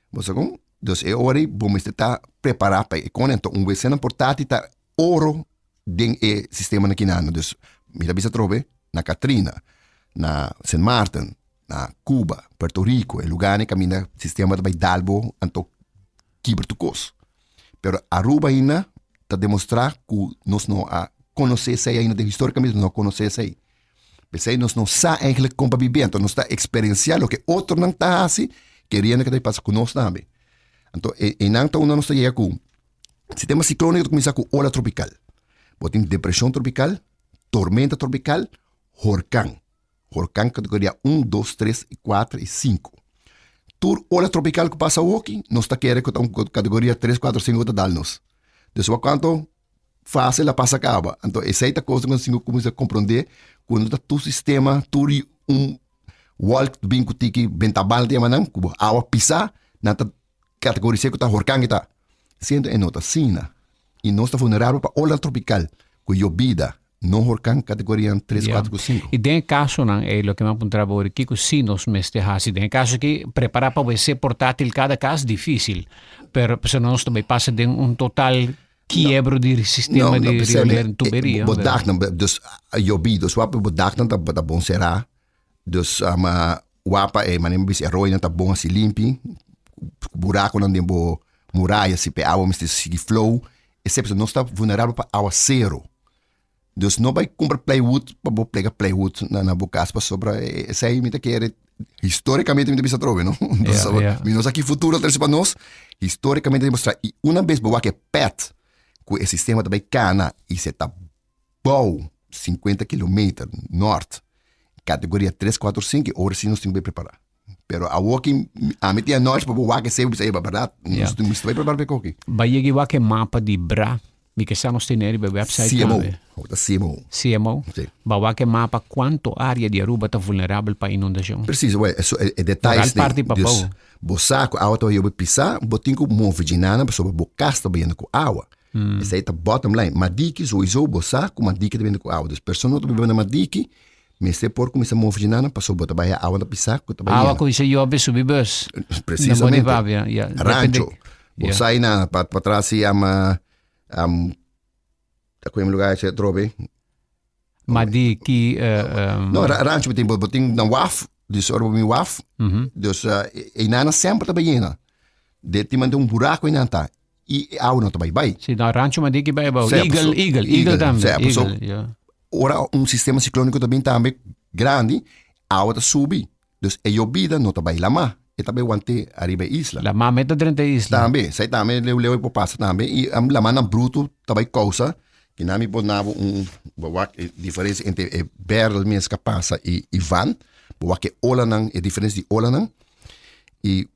Bo sa kon? Dus e ora ei bo mester ta prepará pa e kone. Anto un wc-nan portátil ta oro den e sistemanan kinano. Dus mi ta bisa atrobe na Katrina, na Sint Maarten, na Cuba, Puerto Rico, e lugarnan kaminda sistema ta bai dal bo anto kibra tur kos. Pero Aruba ainda ta demostra ku nos no a konosé esei ainda, den historikamente nos no a konosé esei. P'esei nos no sa eigenlijk kon pa bibi, anto nos ta eksperensiá loke otronan ta hasi keriendo ke ta pasa ku nos tambe. Anto einan ta unda nos ta yega ku Sistema siklóniko ta kuminsá ku ola tropikal. Bo tin depreshon tropikal, tormenta tropikal, horkan. Horkan kategoria un, dos, tres i kuater i sinku. Tur ola tropikal ku pasa awoki, nos ta kere ku ta un kategoria tres, kuater, sinku ta dal nos. Dus wak kuantu fásil a pasa kaba. Anto esei ta kos ku nos tin ku kuminsá komprondé ku no ta tur sistema, tur un wòlk bin ku tiki bentabal ta yama nan, ku awa pisá, nan ta Categorisé cu ta horcan ki ta. Siendo e no ta asina y nos ta vulnerabel pa ola tropical cu yobida, no horcan categorianan tres, cuatro cu cinco. Y den e casonan ey loke mi a puntra bo ori kico si nos mester haci den e caso aki prepara pa wc portatil cada cas dificil pero pasobra nos ta bay pasa den un total kiebro di sistema di riolering en tuberia. Bo daknan dus yobido swap bo daknan ta bon cera Dus ama wapa e manera mi bisa e roinan ta bon asi limpi, buraconan den bo muraya si pe awa mester sigui flow, esei pasobra nos ta vulnerabel pa awacero. Dus no bai cumpra plywood pa bo plega plywood na na bo cas pasobra esei mi ta kere historicamente mi ta bisa atrobe no. Dus mi no sa ki futuro a trece pa nos, historicamente a demostra y una bes bo wak e pet cu e sistema ta bai cana y se ta bou 50 kilometer nort, kategoria 3, 4, 5, e ora si nos tin ku bai prepará. Pero awor ki ami tin anochi pa bo wak esei, bo bisa, ey, bèrdat, nos tin bai prepará pa e koki. Bai yega i wak e mapa di bra, mi ke sa nos tene riba e website CMO, tambe. awor ta CMO. CMO? Si. Bai wak e mapa kuantu área di Aruba ta vulnerabel pa inundashon. Precies, wè, eso e e detayes Vooral parti pa dus bou. bo sa ku awa ta bai yobe pisá, bo tin ku move djinana pasobra bo kas ta bayendo ku awa. Esei ta bottom line. Madiki sowieso bo sa ku madiki ta bini ku awa. Dus persona ku ta biba na madiki mester por kuminsá move dje nan pasobra bo ta bai haña awa ta pisá ku ta bai Awa yena. kuminsá yobe subi bus. Precisamente. Na Bonifavia, ya. Rancho. Bo Ya. sa einan pa patras si yama ta ku lugar esei atrobe. Ma di ki No, rancho bo tin bo tin na waf, dus ora bo bin waf, dus einan semper ta bai yena. De tin mante un buraku einan ta i e awa no ta bai bai. Si, na rancho ma di ki bai abou. Eagle, Eagle, Eagle tambe. Eagle, ya. Ora un sistema sikloniko ta bin tambe grandi, awa ta subi. Dus e yobida no ta bai lamá, e ta bai want'é ariba e isla. Lamá meta drenta e isla. Tambe, esei tambe leu leu e por pasa tambe. I lamánan brutu ta bai kousa ki nan mi por nabo un, bo wak e diferensia entre e bèrel mes ku a pasa i Ivan. Bo wak e olanan, e diferencia di olanan. Y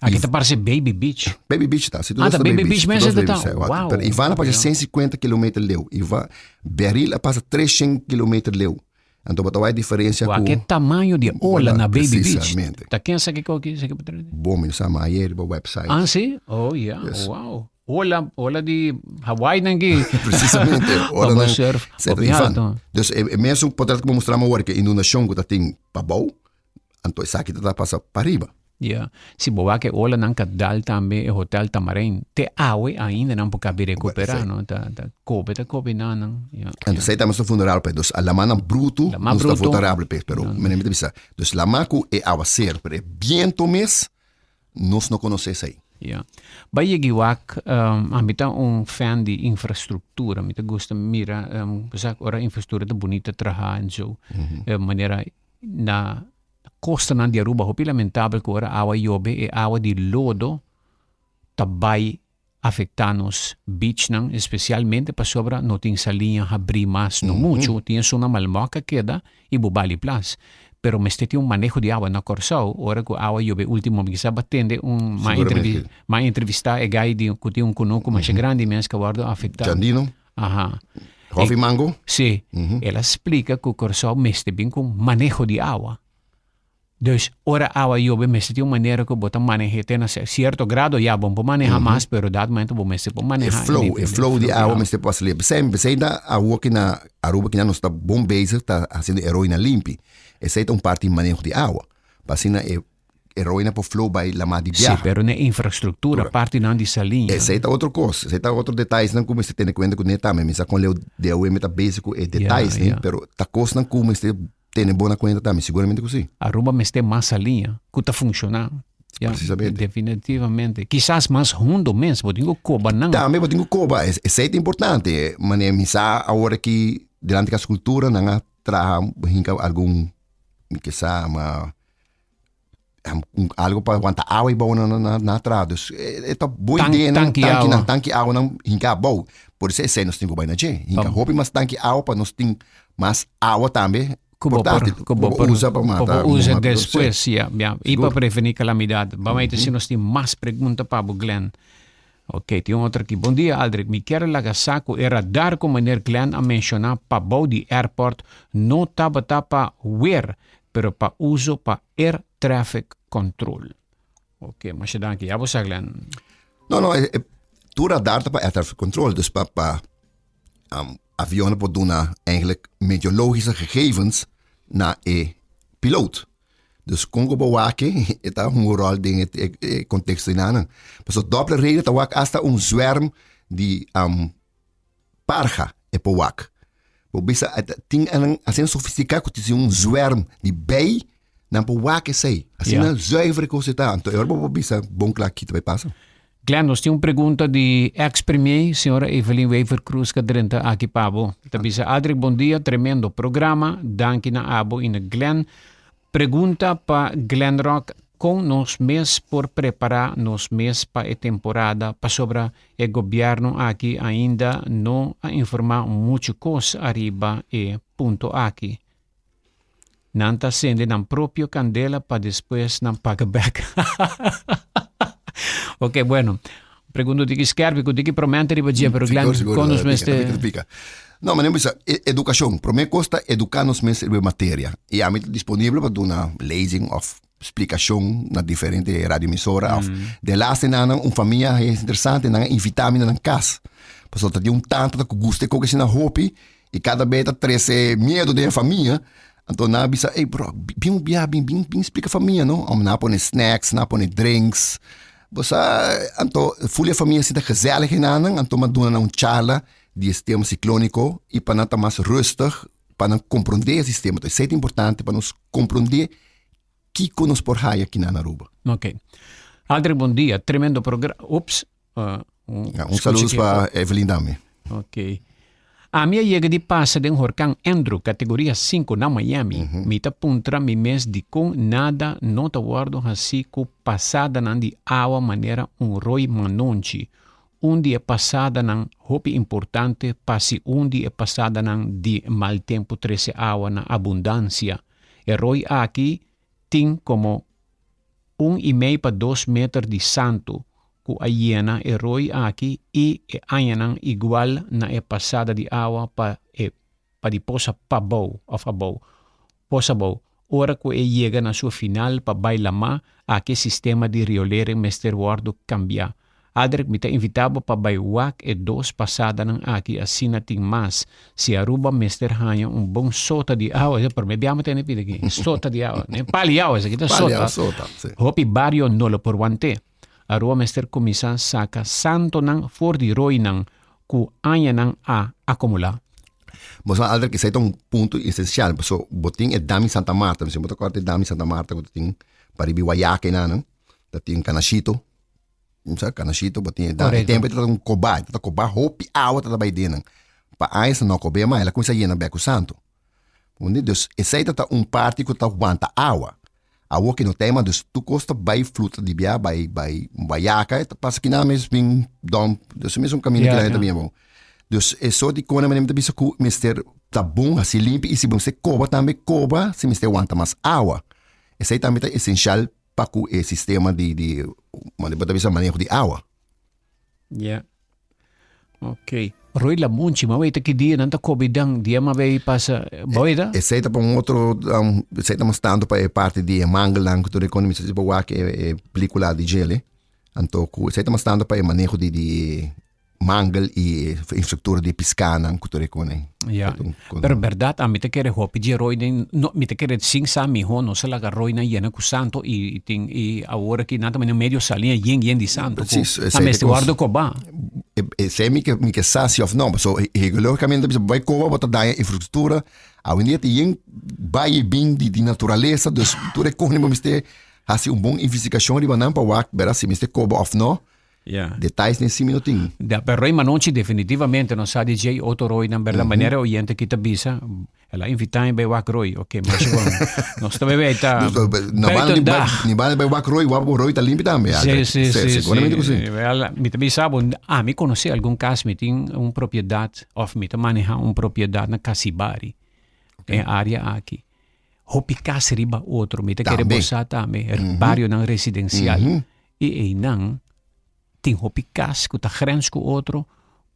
Aki ta parse Baby Beach. Baby Beach ta. Si ah, ta Baby Beach mes ta. Wow. Pero Ivana pasa 150 kilometer leu. Iva, Beryl a pasa 300 kilometer leu. Anto bo ta wak e diferencia ku. Wak e tamaño di ola na Baby Beach. Precisamente. Ta ken sa kiko aki? Sa ki Bon, mi no sa, ma ayer riba website. Ah, si? Oh, yeah. Yes. Wow. Ola, ola di Hawaii nan ki. Precisamente. Ola nan. surf. Hopi alto. Dus e mesun portret ku bo mustra mi awor, ke inundacion ku ta tin pabou, anto esaki ta pasa pariba. Ya. Si bo wak e olanan ka dal tambe e hotel Tamarijn, te awe ainda nan por kabi recupera, no? Ta, ta kobe ta kobe nanan. Ya. Anto esei tambe ta vulnerabel p'e. Dus a lama-nan brutu Lama nos ta brutu. vulnerabel p'e. Pero mene mi ta bisa, dus lama ku e awaser, pero e biento mes, nos no konosé esei. Ya. Bai yegi wak, ami ta un fan di infrastruktura. Mi ta gusta mira, bo sa ora infrastruktura ta bunita traha en zo. Manera na Kostanan di Aruba hopi lamentabel ku ora awa yobe e awa di lodo ta bai afektá nos beachnan espesialmente pasobra no tin saliña habrí mas no muchu tin esun na Malmok a keda i Bubali Plas pero mester tin un maneho di awa na Kòrsou ora ku awa yobe ultimo mi kisa batende un m'a entrevistá e gai di ku tin un kunuku masha grandi mes ku a wòrdu afektá. Chandino. Aha. Koffie mango? Sí. El a splika ku Kòrsou mester bin ku maneho di awa. Dus ora awa yobe mester tin un manera ku bo ta maneh'é te na sierto grado. Ya, bo no por maneha mas, pero dat momento bo mester por maneha. E flow, e flow di awa mester por sali. P'esei, p'esei ta awor ki na Aruba kinan nos ta bon bezig ta hasiendo e roinan limpi. Esei ta un parti di maneho di awa. Pa asina e E roina por flow bai lamá di Sí, biaha. pero n'e infrastructura, partinan di saliña. Esei ta otro kos. Esei ta otro detaysnan ku mester tene kuenta kuné tambe. Mi sa kon leu DOM ta bezig ku e detaysnan, Ya, ya. pero ta kosnan ku mester tene bo na kuenta tambe, siguramente ku si. Aruba mester mas saliña ku ta funshoná. Ya, Precisamente. definitivamente. Kisas mas hundo mes, bo tin ku koba nan. Tambe bo tin ku koba. Esei ta importante. Manera mi sa awor aki delante Kas Kultura nan a traha hinka algun, mi ke sa, ma algo pa wanta awa y bou na na na atrás. Dus e ta bon Tank- idea nan, tanki tanki nan, awa. tanki awa nan hinka abou. Por eso esei nos tin ku bai na dje. Hinka Pam. hopi mas tanki awa pa nos tin mas awa tambe Ku bo por, portátil. ku bo por, usa pa mata. bo por usa mata- despues, ya, ya. I pa Sigur. prevení kalamidat. Ba mei si nos tin mas pregunta pa bo, Glenn. Ok, tin un otro aki. Bon dia, Aldrich. Mi kier laga sa ku e radar ku meneer Glenn a menshoná pabou di airport no tabata pa weer, pero pa uso pa air traffic control. Ok, masha danki. Ya bo sa, Glenn. No, no, e, e, tur radar ta pa air traffic control, dus pa, pa um, avionen por duna eigenlijk meteorologische gegevens na e piloot. Dus kon ku bo wak e ta hunga un ròl den e e konteksto di nan. Pasobra Doppler radar ta wak asta un zwerm di parha e por wak. Bo bisa tin nan asina sofistiká ku tin un zwerm di bij nan por wak esei. Asina zuiver e kos e ta. Anto e ora bo por bisa bon kla ki ta bai pasa. Glenn, nos tin un pregunta di ex premier, señora Evelyn Wever-Croes ka drenta aki pa bo. Ta bisa, Aldrich, bon dia, tremendo programa, danki na abo y na Glenn. Pregunta pa Glenn Rock, con nos mes por prepara nos mes pa e temporada pasobra e gobierno aki ainda no a informa mucho cos ariba e punto aki. Nan ta sende nan propio candela pa despues nan paga bek. Ok, bueno. Pregunta diki skerpi cu diki promente riba dje, pero Glenn, Sigur, sigur, con nos pica, mester... pica, pica. No, maar bisa, educacion. Prome cos ta educa nos mes riba materia. Y ami ta disponibel pa duna lezing of splicacion na diferente radioemisora of de laatste nanan un famia es interesante, nan a invita mi na nan cas. Pasobra ta di un tanta ta cu gusta e koke asina hopi Y cada bes ta trece miedo den e famia. Anto nan a bisa, ey bro, bin un bia, bin, bin, bin splica famia, no? Om nan a pone snacks, nan a pone drinks. Bo sa, anto ful e famia sinta gezellig enanan, anto mi a duna nan un charla di e sistema ciclonico y pa nan ta mas rustig, pa nan comprende e sistema. Esey ta importante pa nos comprende kico nos por haya aki na Aruba. Ok. Aldrich, bon dia. Tremendo programa. Oeps. Un, ja, un saludo pa Evelyn Dame. Ok. Ami a yega di pasa den horkan Andrew, kategoria 5 na Miami. Mi ta puntra mi mes dikon nada no ta wòrdu hasí ku pasadanan di awa manera un roi manonchi. Un di e pasadanan hopi importante pa si un di e pasadanan di mal tempu trese awa na abundansia. E rooi aki tin komo un i mei pa dos meter di santu ku a yena e rooi aki i e añanan igual na e pasada di awa pa e pa di posa pabou òf abou. Posa abou. Ora ku e yega na su final pa bai lamá, aki e sistema di riolering mester wòrdu kambiá. Aldrich, mi ta invitá bo pa bai wak e dos pasadanan aki asina tin mas. Si Aruba mester haña un bon sota di awa, esei promé biaha mi tende pidi aki, sota di awa, ne pali awa, esaki ta sota. Hopi bario no lo por want'é. Aruba mester kuminsá saka santonan for di roinan ku añanan a akumulá. Bo sa Aldrich, esei ta un punto esensial, pasobra bo tin e dam di Santa Marta, mi si bo ta kòrda e dam di Santa Marta ku ta tin pariba Guayaca einan, ta tin Canashito. Sa Canashito bo tin e dan e tempo e tabata un koba e tabata koba hopi awa tabata bai den nan pa añas no kobe mas el a kuminsá yena bek ku santu Comprende? Dus esei tabata un parti ku ta wanta awa awor ke no ta mas dus tur kos ta bai fluta di bia bai bai Guayaca e ta pasa kinan mes bin dump dus e mesun kaminda kinan e ta bin abou dus e sort di kona manera mi ta bisa ku mester ta bon hasi limpi i si bo mester koba tambe koba si mester wanta mas awa esei tambe ta esenshal pa ku e sistema di di mane bo ta bisa maneho di awa. Ya. Ok. Roy Lamunchi, ma weta ki dia nan ta kobi dan dia ma bay pasa, bo weta? Esei ta pa un otro, um, esei ta mas tanto pa e parti di e mangelnan ku tur ekonomi, si bo wak e, e pelikula di djele, anto ku esei ta mas tanto pa e maneho di di mangel i infrastruktura di piskanan ku tur e kone. Ja, pero berdad ami ta kere hopi dje rooi den, no, mi ta kere sin sa miho no sa laga rooinan yena ku santo i tin i awor aki nan ta manda medio salia yen yen di santo ku a mester wordo koba. Esei mi ke mi ke sa si of no, paso geologicamente bisa bo bai koba bo ta daña infrastruktura, awendia ta yen bai i bin di di naturalesa dus tur e kone bo mester hasi un bon investigashon riba nan pa wak bera si mester koba of no. Ja. Detalles den si mi no tin. Da, pero Roy Manonchi definitivamente no sa di djei otro Roy nan berda manera oyente ki ta bisa, el a invita mi bai wak Roy, ok, masha bon. Nos ta bai ta buitendag. Ni banda bai wak Roy, wak Roy ta limpi tambe. Sí, sí, sí, sí. Seguramente ku sí. Wel, mi ta bisa bo, ami konosé algun kas, mi tin un propiedat, of mi ta maneha un propiedat na Casibari, den e área aki. Hopi kas riba otro, mi ta kere bo sa tambe, barionan residensial. I einan tin hopi kas ku ta grens ku otro,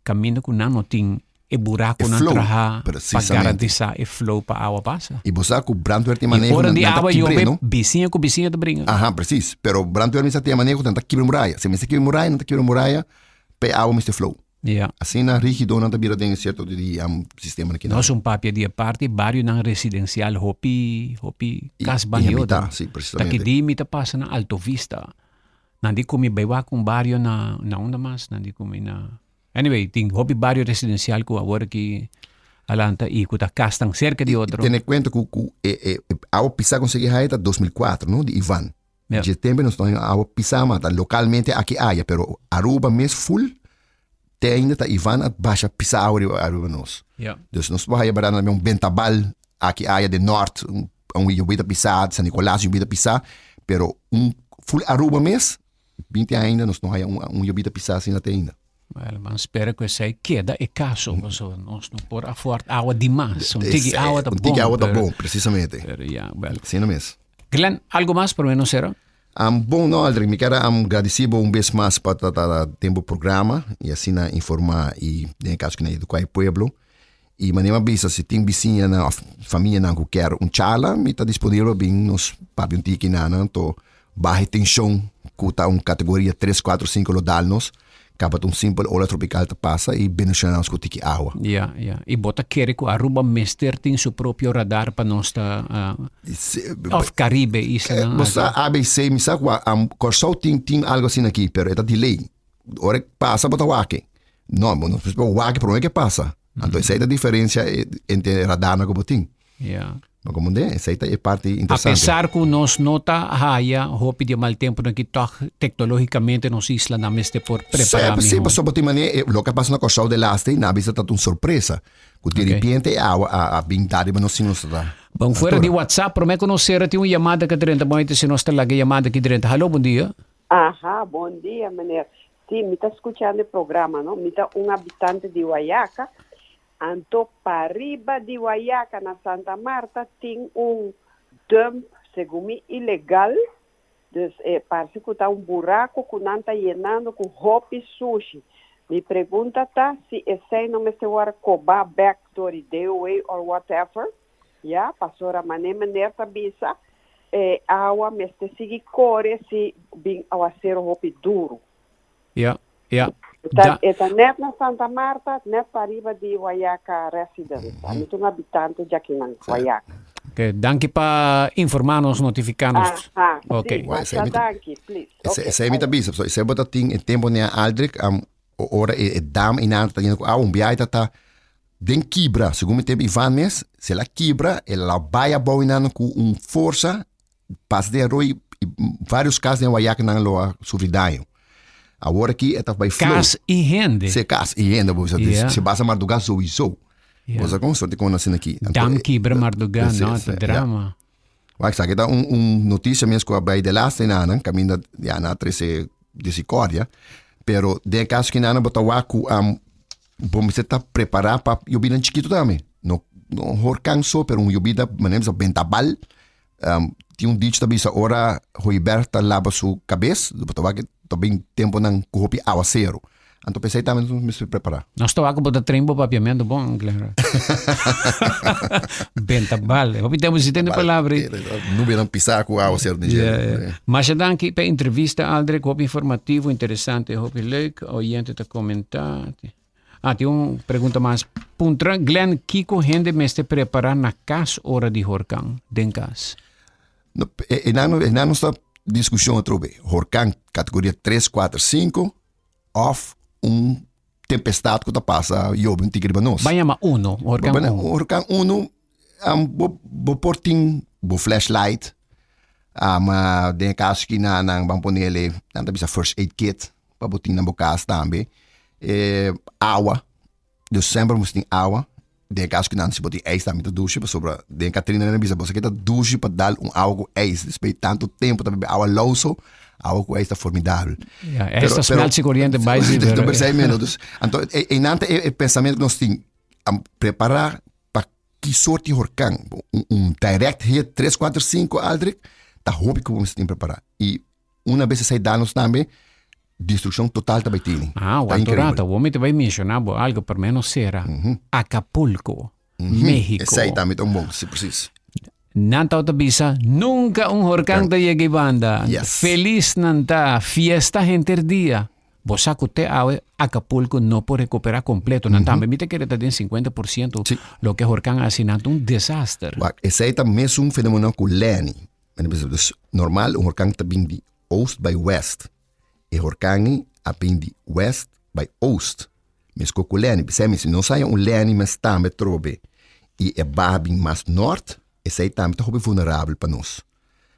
kaminda ku nan no tin e burakunan traha pa garantisá e flow pa awa pasa. I bo sa ku brandweer tin maneho nan ta kibr'é, no? Bisiña ku bisiña ta bringa. Aha, presis. Pero brandweer mester tin e maneho ku nan ta kibra muraya. Si mester kibra muraya, nan ta kibra muraya pa e awa mester flow. Ja. Asina rigido nan ta bira den e sierto di sistema aki nan. Nos un papia di e parti barionan residencial hopi hopi kas ban di otro. Si, precisamente. Ta ki di mi ta pasa na Alto Vista. Nan di ku mi bai wak un bario na na unda mas? Nan di ku mi na Anyway, tin hopi bario residencial ku awor aki a lanta i ku ta kas tan serka di otro. Tene kuenta ku ku e e awa pisa ku nos a yega haña ta 2004 no, di Ivan. Ja. Dje tempo nos no awa pisa mata localmente aki aya, pero Aruba mes full te ainda ta Ivan a basha pisa awa riba Aruba nos. Ja. Dus nos por haya baranda un bentabal aki aya den nort, un un yobida pisa, San Nicolas yobida pisa, pero un full Aruba mes binti ainda nos no haya un un yobida pisa asina te ainda. Well, man spera ku esei keda e kaso, pasobra nos no por afford awa dimas. Un tiki awa ta Un tiki bon, awa ta pero bon, precisamente. pero ya, well. Asina mes. Glenn, algo mas prome nos sera? Bon no Aldrich, mi kier a gradisi bo un bes mas pa ta ta den bo programa y asina informa y den e caso kina educa e pueblo. Y manera mi a bisa si tin bisiñanan of famianan cu kier un charla mi ta disponibel pa bin nos papia un tiki na nan to baha e tension cu ta un categoria tres, cuatro, cinco lo dal nos. Caba ta un simpel ola tropical ta pasa y bendiciona nos cu tiki awa. Ya, ya. Y bo ta kere cu Aruba mester tin su propio radar pa nos ta of Caribe islanan Bo sa ABC, mi sa cu Corsou tin tin algo asina aki, pero e ta delay. Ora e pasa bo ta wak. No, bo no por wak prome ke pasa. Anto esey ta diferencia entre radarnan cu bo tin. Ja. Bo comprende? Esei ta e parti interesante. A pesar cu nos no ta haya hopi di e mal temponan aki, toch tecnologicamente nos islanan mester por prepara Sí, miho. pasobra tin manera, e loke a pasa na Kòrsou de laatste, nan a bisa ta un sorpresa. Cu di repente e awa a a bin dar riba nos sin nos ta Bon, fuera di WhatsApp, prome cu nos cera tin un yamada cu drenta, bon si nos ta laga e yamada aki drenta. Hallo, bon dia. Aha, bon dia meneer. Sí, mi ta skuchando e programa, no? Mi ta un habitante di Wayaca. Anto pariba di Wayaca na Santa Marta tin un. dump segun mi ilegal, dus e parse ku ta un buraku ku nan ta yenando ku hopi sushi. Mi pregunta ta si esei no mester wòrdu kobá bèk dor di DOW or whatever, ya, pasobra mane meneer ta bisa e awa mester sigui kore si bin awaseru hopi duru. Ja, ja. E ta, e ta net na Santa Marta, net pariba di Wayaca Residence. Ami ta un habitante djakinan, Wayaca. Ok, danki pa informa nos, notifica nos. Aha, Ok. si, masha danki, please. Ok, Esei mi ta bisa, so esei bo ta tin e tempo nea Aldrich, um, ora e, e dam einan ta yendo ku awa, un biaha ta ta den kibra, segun mi tempo Ivan mes, se la kibra, e la bai abou einan ku un forsa Pas den Rooi y varios cas den Wayaca nan lo a sufri daño. Awor aki e ta bay flow. Cas y hende. Se cas y hende bo bisa. Yeah. Se basa marduga sowieso. Yeah. Bo sa con sorte con asina aki. Anto, Dam eh, kibra marduga, sí, no, sí, ta ja. drama. Wak, sa ta un, un noticia mes cu a bay de laatste nanan, caminda ya na trece discordia. Pero den caso ki nanan bo ta wak cu um, bo mester ta prepara pa yobida chikito tambe. No, no horcan so, pero un yobida, manera bisa bentabal, Um, tin un dicho ta bisa ora Hooiberg ta laba su cabes, bo ta wak ta bin temponan ku hopi awacero. Anto pesei tambe nos mester prepara. Nos ta wak bo ta train bo papiamento bon, Glenroy. Benta bal. Hopi tempo si tende palabra. Nubenan pisa ku awacero di Yeah, yeah. Masha danki pa entrevista, Aldrich. Hopi informativo, interesante, hopi leuk. Oyente ta comenta. Ah, tin un pregunta mas. Puntra Glenn kiko hende mester prepara na kas ora di horkan den kas? No, e, e nano, e nano sta discussión atrobe. Horkan categoria 3, 4, 5 of un tempestad ku ta pasa yobe un tiki riba nos. Ban yama uno, horkan Bueno, uno. Horkan uno, um, bo, bo por tin bo flashlight, um, uh, den caso ki na nan ban ponele, nan ta bisa first aid kit, pa bo tin na bo kas tambe. E awa, dus semper mos tin awa. Den kaso ku nan si bo tin ijs tambe ta dushi pasobra den Katrina nan a bisa bo sa ke ta dushi pa dal un awa ku ijs despues di tantu tempu ta bebe awa louso, awa ku ijs ta formidabel. Ja, ijs ta smelt si koriente bai si pero. Pero menos dus anto einan ta e pensamentu ku nos tin prepara pa ki sort di horkan un direct hit tres kuater sinku Aldrich ta hopi ku bo mester tin prepara i Una bes esei da nos tambe, destrukshon total ta bai tene. Ah, Ta wak increíbel. rato, bo mi ta bai menshoná bo algo por menos sera. Acapulco, México. Esei tambe ta un bon, si, precies. Nan tabata bisa, nunca un horkan ta yega e banda. Yes. Felis nan ta, fiesta henter dia. Bo sa ku te awe Acapulco no por recuperá completo. Nan tambe mi ta kere ta den 50% Si. loke horkan a hasi nan ta un desaster. Wak, esei ta mesun fenomeno ku Lenny. Men a bisa, dus normal un horkan ta bin di oost bai west. E horkan ei a bin di west bai oost. Mesko ku Lenny. P'esei mi si nos haña un Lenny mes tambe trobe i e baha bin mas nort, esei tambe ta hopi vulnerabel pa nos.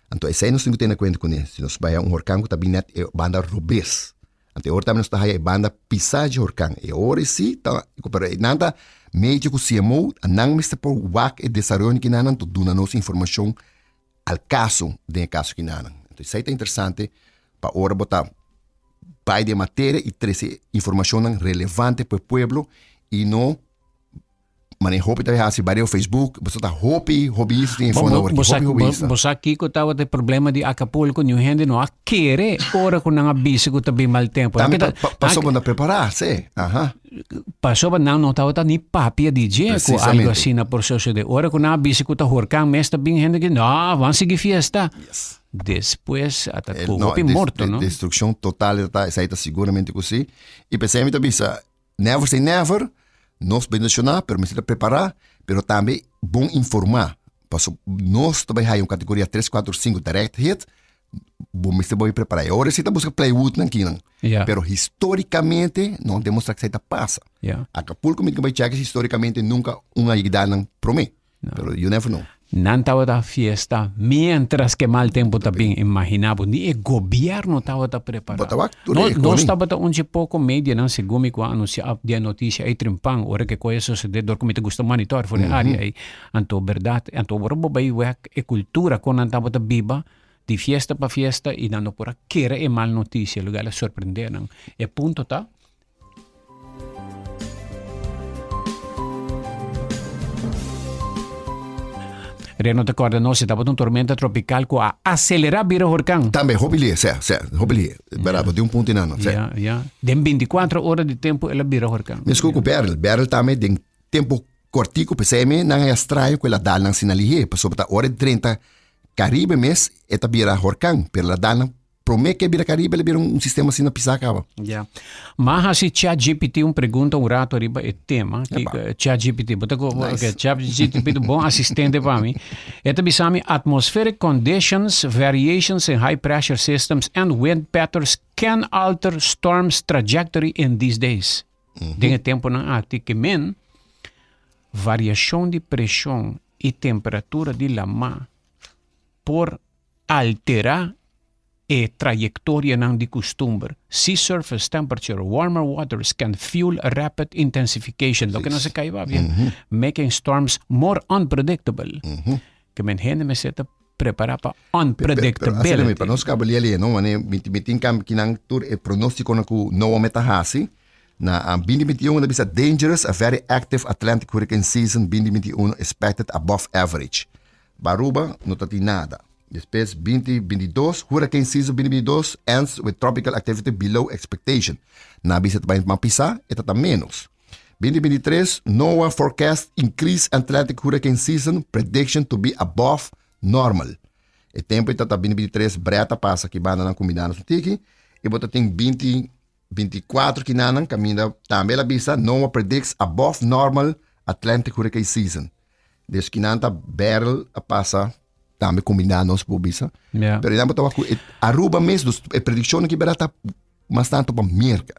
Anto esei nos tin ku tene kuenta kuné. Si nos bai haña un horkan ku ta bin nèt e banda robes. Anto e ora tambe nos ta haya e banda pisá dje horkan. E ora si ta, pero nan ta medio ku CMO, nan mester por wak e desaroyo ki nan, anto duna nos informashon al kaso den e kaso ki nan. Anto esei ta interesante pa ora bo ta bai den materia i trese informashonnan relevante pa e pueblo i no Mane hopi ta hasi bario Facebook, boso ta hopi hobbyista tin fondo awor, hopi hobbyista. Bo sa kiko tabata e problema di Acapulco, niun hende no a kere ora ku nan a bisa ku ta bin mal tempo. Tambe pa, pa, pasobra nan prepara, si. Aha. Pasobra nan no tabata ni papia di dje ku algo asina por sosode. Ora ku nan a bisa ku ta horkan mes ta bin hende ki, no, ban sigui fiesta. Yes. Despues ata ku hopi morto, no? Destrukshon total ta, esei ta siguramente ku si. I p'esei mi ta bisa, Never say never, nos bendiciona pero mester ta prepara pero tambe bon informa paso nos ta bay haya un categoria 3, 4, 5 direct hit bo mester bay prepara e ora si ta busca plywood nan kinan yeah. pero historicamente no demostra que ta pasa yeah. Acapulco mi bay check historicamente nunca un ayigda nan prome No. Pero you never know. Nan tabata fiesta mientras que mal tempo ta bin. Imagina bo, ni e gobierno tabata prepara. Bo tabak tur No, e nos koning. tabata un dje poco media nan segun mi cu a anuncia ap di a noticia ey trimpan ora ke koe a sucede dor cu mi ta gusta monitor for e area ey. Anto berdad, anto ora bo bay wek e cultura con nan tabata biba di fiesta pa fiesta y nan no por a kere e mal noticia, lugar a sorprende nan. E punto ta, Reno ta corda nos, tabata un tormenta tropical cu a acelera bira horcan. Tambe, hopi lie, sea, sea, hopi lie. Bera, bo tin un punto inano, sea. Ja, ja. Den 24 ora di tempo el a bira horcan. Mesco cu Beryl. Beryl tambe den tempo cortico, pesey me nan a straño cu el a dal nan asina lihe, pasobra ta ora e drenta Caribe mes e ta bira horcan, pero el a dal nan Prome ke bira Caribe el a bira un sistema asina pisa caba. Ya. Ma hasi ChatGPT un pregunta un rato riba e tema. Epa. ChatGPT, bo ta ko, Nice. okay, ChatGPT bon asistente pa mi. E ta bisa mi atmospheric conditions, variations in high pressure systems and wind patterns can alter storms trajectory in these days. Den e temponan aki ke men variashon di preshon i temperatura di lamá por Alterá e trayektorianan di kustumber, Sea surface temperature, warmer waters can fuel rapid intensification, loke nos a kai babia, making storms more unpredictable. Ke men hende mester ta prepará pa Pero unpredictability. pa nos kaba lia lia, no? Mane mi mi tin kam kinan tur e pronóstikonan ku Noah meta hasi na 2021 ta bisa dangerous, a very active Atlantic hurricane season 2021 expected above average. Baruba no ta tin nada. Despues binti bintidos, Hurricane season binti bintidos ends with tropical activity below expectation. Na bisa ta bai mas pisa, e ta ta menos. Binti bintitres, NOAA forecast increased Atlantic hurricane season prediction to be above normal. E tempo e ta ta binti bintitres, Brett a pasa ki banda nan kumbinando su tiki, i bo ta tin binti binticuatro kinanan kaminda tambe el a bisa NOAA predicts above normal Atlantic hurricane season. Des kinan ta Beryl a pasa tambe combina nos por bisa. Ja. Pero dan bo ku Aruba mes, dus e prediccion ki bera ta mas tanto pa Merca.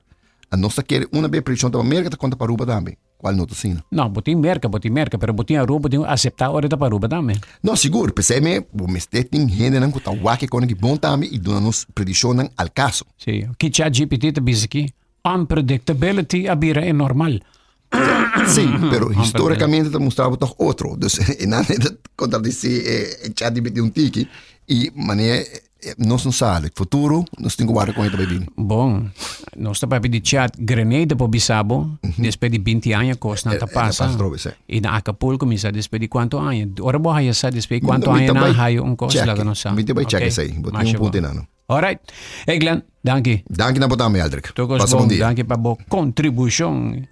A nos ta kere una be prediccion ta pa Merca ta konta pa Aruba tambe. Cual no ta asina. No, bo tin Merca, bo tin Merca, pero bo tin Aruba, bo tin acepta ora ta pa Aruba tambe. No, sigur, pesey me bo mester tin hendenan ku ta wak e kona ki bon tambe i duna nos prediccionnan al caso. Sí, ki ChatGPT ta bisa ki unpredictability a bira e normal. Sí, pero históricamente ta mustra bo toch otro. Dus e nan ta contradici e ChatGPT un tiki i manera nos no sa, like futuro nos tin ku warda kon e ta bai bini. Bon, nos ta papia di chat Grenada por bisa bo, despues di binti aña kosnan ta pasa. E ta pasa trobe, sí. I na Acapulco mi sa despues di kuantu aña. Ora bo haya sa despues di kuantu aña nan haya un kos, laga nos sa. Mi ta bai check esei, bo tin un punto einan. Alright. Hey Glenn, danki. Danki na bo tambe, Eldrick. Tur kos Pasa bon. bon dia. Danki pa bo kontribushon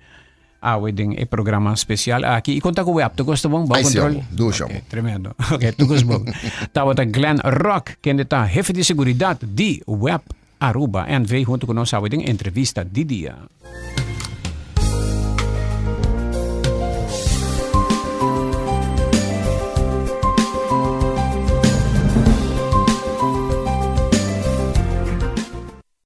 awe den e programa spesial aki. I konta ku web, tur kos ta bon? Bou Ai sí, kontrol? amo. Dushi, Ok, amo. tremendo. Ok, tur kos bon. Tabata Glenn Rock, kende ta hefe di seguridat di Web Aruba NV huntu ku nos awe den entrevista di dia.